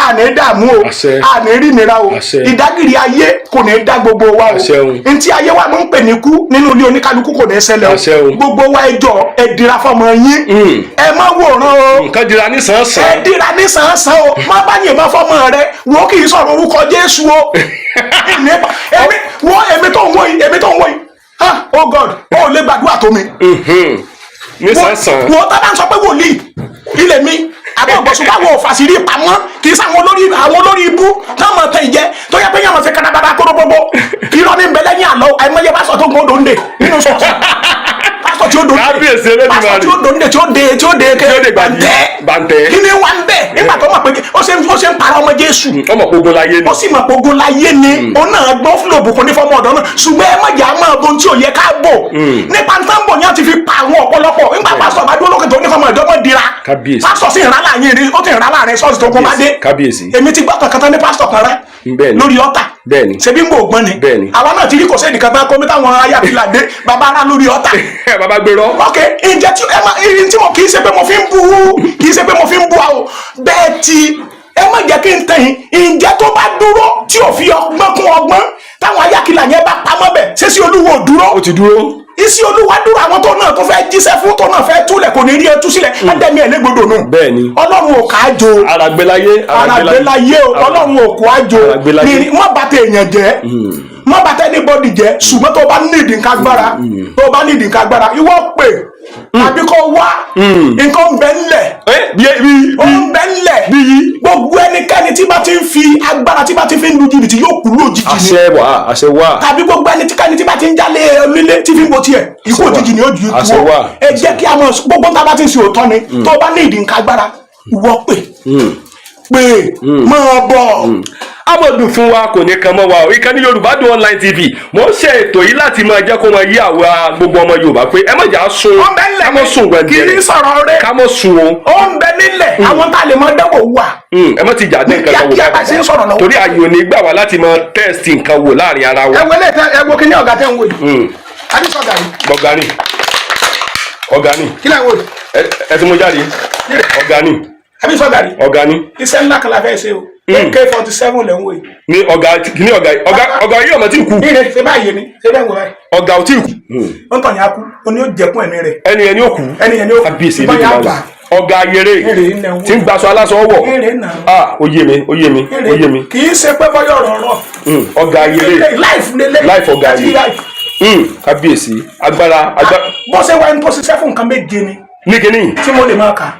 Àní dààmú o. Àṣẹ. Àní rí nira o. Àṣẹ. Ìdágìrì ayé kò ní dá gbogbo wa o. Àṣẹ o. Ntí ayé wa máa ń pè ní kú nínú ilé oníkálukú kò ní ṣẹlẹ̀ Àṣẹ o. o. Gbogbo wa, ẹ jọ̀ọ́, ẹ dira fọmọ yín. Ẹ má wòran o. Nǹkan dira ní sàn-sàn. Ẹ dira ní sàn-sàn o. Má bá yìnbọn fọmọ rẹ wo, kì í sọ̀rọ̀ orúkọ Jésù o. Èmi wo, èmi tó ń wò yìí, èmi tó ń wò yìí, ah, oh God, ó lè gbàdúrà tó mi. Ní sàn-sàn. Wo, tá bá ń sọ pé wòlíì ilé mi àbọ̀ ọ̀gbọ̀sùn báwo fàṣírí pamọ́, kì í sáwọn olórí, àwọn olórí ibú táwọn máa tẹ ìjẹ tó yẹ pé yàrá ṣe katabata kóró gbogbo irọ́ ní bẹ lẹ́yìn àlọ́. Àìmọye pásítọ̀ tó gbọ́dọ̀ ń dè nínú ṣọ́ọ̀ṣì, pásítọ̀ tí ó dò ń dè, Kábíyèsí Elédùmarè. pásítọ̀ tí ó dò ń dè, tí ó dè, tí ó dè Tí ó dè gbàdí. Bàǹtẹ́. Kí ni wà ń bẹ̀ nígbà tó mọ̀ pé ó ṣe ń parọ́ ọmọ Jésù? Ọmọ gbogbo láyé ni. Ó sì mọ̀ pé ogun láyé ni. Òun náà gbọ́ fúlò òbùkún ní fọmọ ọ̀dọ́ náà, ṣùgbọ́n ẹ má jẹ́ àmọ́ ọ̀bọ̀n tí ò yẹ ká bò nípa tán bò ní àti fi pa àwọn ọ̀pọ̀lọpọ̀ nígbà pásítọ̀ bá dúró lókè tó ní fọmọ ọ̀dọ́ mọ̀ dira. Kábíyèsí. Pásítọ̀ sì ń rà láàyè rí, ó ti ń rà láàrin ṣọ́ọ̀ṣì tó kún bá dé. Kábíyèsí. Èmi ti gbọ́ kankan tán ní pásítọ̀ kan rẹ Bẹ́ẹ̀ni. lórí ọ̀tà. Bẹ́ẹ̀ni. Ṣebí ń bò gbọ́n ni. Bẹ́ẹ̀ni. Àwa náà ti rí, kò sẹ́ni kan bá kó mi táwọn ayáfilà dé bàbá ara lórí ọ̀tà. Bàbá gbérọ. Ok, ǹjẹ́ tí ẹ má irin tí mo kì í ṣe pé mo fi ń bu, kì í ṣe pé mo fi ń bu àwọ̀ bẹ́ẹ̀ tí ẹ má jẹ́ kí n tẹ̀yìn. Ǹjẹ́ tó bá dúró tí ò fi ọgbọ́n kún ọgbọ́n táwọn ayákìlá yẹn bá pamọ́ bẹ̀, ṣé sí Olúwo ò dúró? Ó ti dúró. Isi Olúwa dúró. Àwọn tó náà tó fẹ́ jíṣẹ́ fún, tó náà fẹ́ túlẹ̀, kò ní rí ẹtú sílẹ̀, ádẹ́mi ẹ̀ légbodò nù. Bẹ́ẹ̀ni. Ọlọ́run ò ká jo. Aragbeláyé. Aragbeláyé o, Ọlọ́run ò kó àjò. Aragbeláyé. Ní wọ́n bá tẹ èèyàn jẹ́, wọ́n bá tẹ anybody jẹ́, ṣùgbọ́n tó bá nídìí nǹkan agbára, tó bá nídìí nǹkan agbára, ìwọ pè àbí kó wá nǹkan ń bẹ ńlẹ̀. Ẹ bí bí. Ó ń bẹ ńlẹ̀. Bí yí. Gbogbo ẹnikẹ́ni tí bá ti ń fi agbára, tí bá ti fi ń lu jìbìtì, yóò kú lójijì ni. Àṣẹ wà, àṣẹ wà. Tàbí gbogbo ẹni tí kẹ́ni tí bá ti ń jálé onílé tí fi ń bo tiẹ̀, ikú òjijì ni ó ju ikú. Àṣẹ o wà. Ẹ jẹ́ kí a mọ̀ gbogbo tá a bá ti ń ṣe òótọ́ ni. Tó bá ní ìdí nǹkan agbára, ìwọ pè, pè, máa bọ̀. Amọ̀dùn fún wa kò ní kan mọ́ wa o. Ìkànnì Yorùbá Dùn Online TV, mo ń ṣe ètò yìí láti máa jẹ́ kó máa yí àwa gbogbo ọmọ Yorùbá pé ẹ má jà sùn. Ó ń bẹ ńlẹ̀. Ká mọ́ sùn kì í gbẹ̀ngẹ̀rẹ̀. sọ̀rọ̀ rẹ̀. Ká mọ́ sùn o. Ó ń bẹ nílẹ̀, àwọn tá a lè máa dẹ́wọ̀ wà. Ẹ má ti jà dé nǹkan kan wò. Kíákíá bá ṣe ń sọ̀rọ̀ lọ́wọ́. Torí ààyè ò ní gbà wá láti máa test nǹkan wò láàrin ara wa. Ẹ wọlé, ẹ wo kíní ọ̀gá tẹ́ ń wò yìí, àbí sọ̀gà yìí? Ọ̀gá ni, ọ̀gá ni. Kí lẹ́ ń wò yìí? Ẹ ti mú jáde, ọ̀gá ni. Àbí sọ̀gà yìí? Ọ̀gá ni. Iṣẹ́ ńlá kan la fẹ́ ṣe o. AK-47 lẹ́ ń wò yìí. Ní ọ̀gá ní ọ̀gá ọ̀gá ọ̀gá yìí ọmọ tí ì kú. Ire ṣe báyìí ni ṣe bẹ́ẹ̀ ń wò báyìí. Ọ̀gá ò tí ì kú. Ó ń tàn yín á kú, ó ní ó jẹkún ẹ̀mí rẹ̀. Ẹni ẹni ó kú. Ẹni yẹn ni ó kú. Kábíyèsí. Ìbọn yẹn á Elédùmarè. bà. Ọ̀gá ayéré Èrè ilẹ̀ ń wò. tí ń gbaṣọ aláṣọ wọ̀. Èrè náà. Ah, ó yé mi, ó yé mi, ó yé mi. Kì í ṣe pé bọ́yọ̀ ọ̀rọ̀ rọ̀. Ọ̀gá ayéré. Life lélẹ̀. Life ọ̀gá Àti ayé. life. Kábíyèsí, agbára agbára. Bó ṣe wá ẹni tó ṣiṣẹ́ fún nǹkan méje ni ní kíní. tí mo lè máa kà.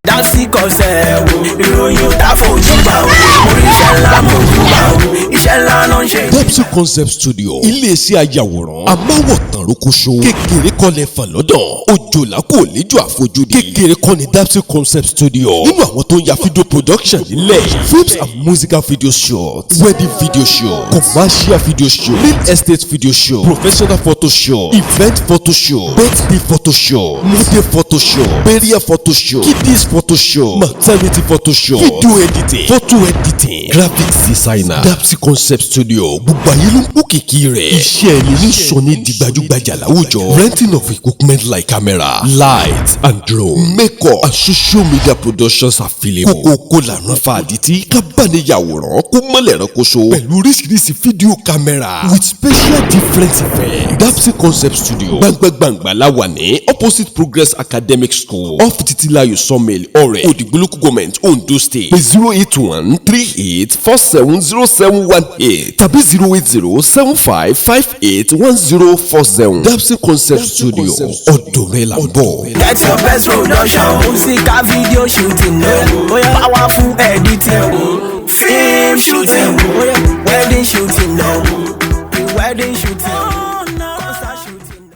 Dásí kọsẹ̀ wo ìròyìn ò tá fojú bá o, oríṣẹ́ ńlá mo jù bá o, iṣẹ́ ńlá ló ń ṣe. Depsy Concept Studio, iléeṣẹ́ ayàwòrán amáwòtán rókóṣó, kékeré kọ́lẹ̀ fà lọ́dọ̀ òjòlá kò léjò àfojúdi, kékeré kọ́ ni Depsy Concept Studio nínú àwọn tó ń ya video production nílẹ̀: films and musical video shoot, wedding video shoot, commercial video shoot, real estate video shoot, professional photo shoot, event photo shoot, birthday photo shoot, model photo shoot, burial photo shoot, kiddies photo shoot, maternity photo shoot, video editing, photo editing, graphics designer. Dapsy Concept Studio, gbogbo ayé ló ń kó kìkì rẹ̀. Iṣẹ́ ẹni ní sọ ní di gbajúgbajà láwùjọ. Renting of equipment like camera, light and drone, makeup and social media productions available. Kókókó làrán fa àdìtí kábàániyàwòrán kó mọ́lẹ̀ ránkoṣo pẹ̀lú oríṣiríṣi fídíò camera with special different effects. Dapsy Concept Studio, gbangba-gbangba la wà ní opposite Progress Academic School, off Titilayo Sawmill, Ọ̀rẹ́ Òdìgbò Local Government, Ondo State. Pé 08138470718 tàbí 08075581047. Dapsy Concept Studio, ọ̀dọ̀ rẹ̀ là ń bọ̀. Get your best production, musical video shooting, powerful editing, film shooting, wedding shooting, wedding shooting.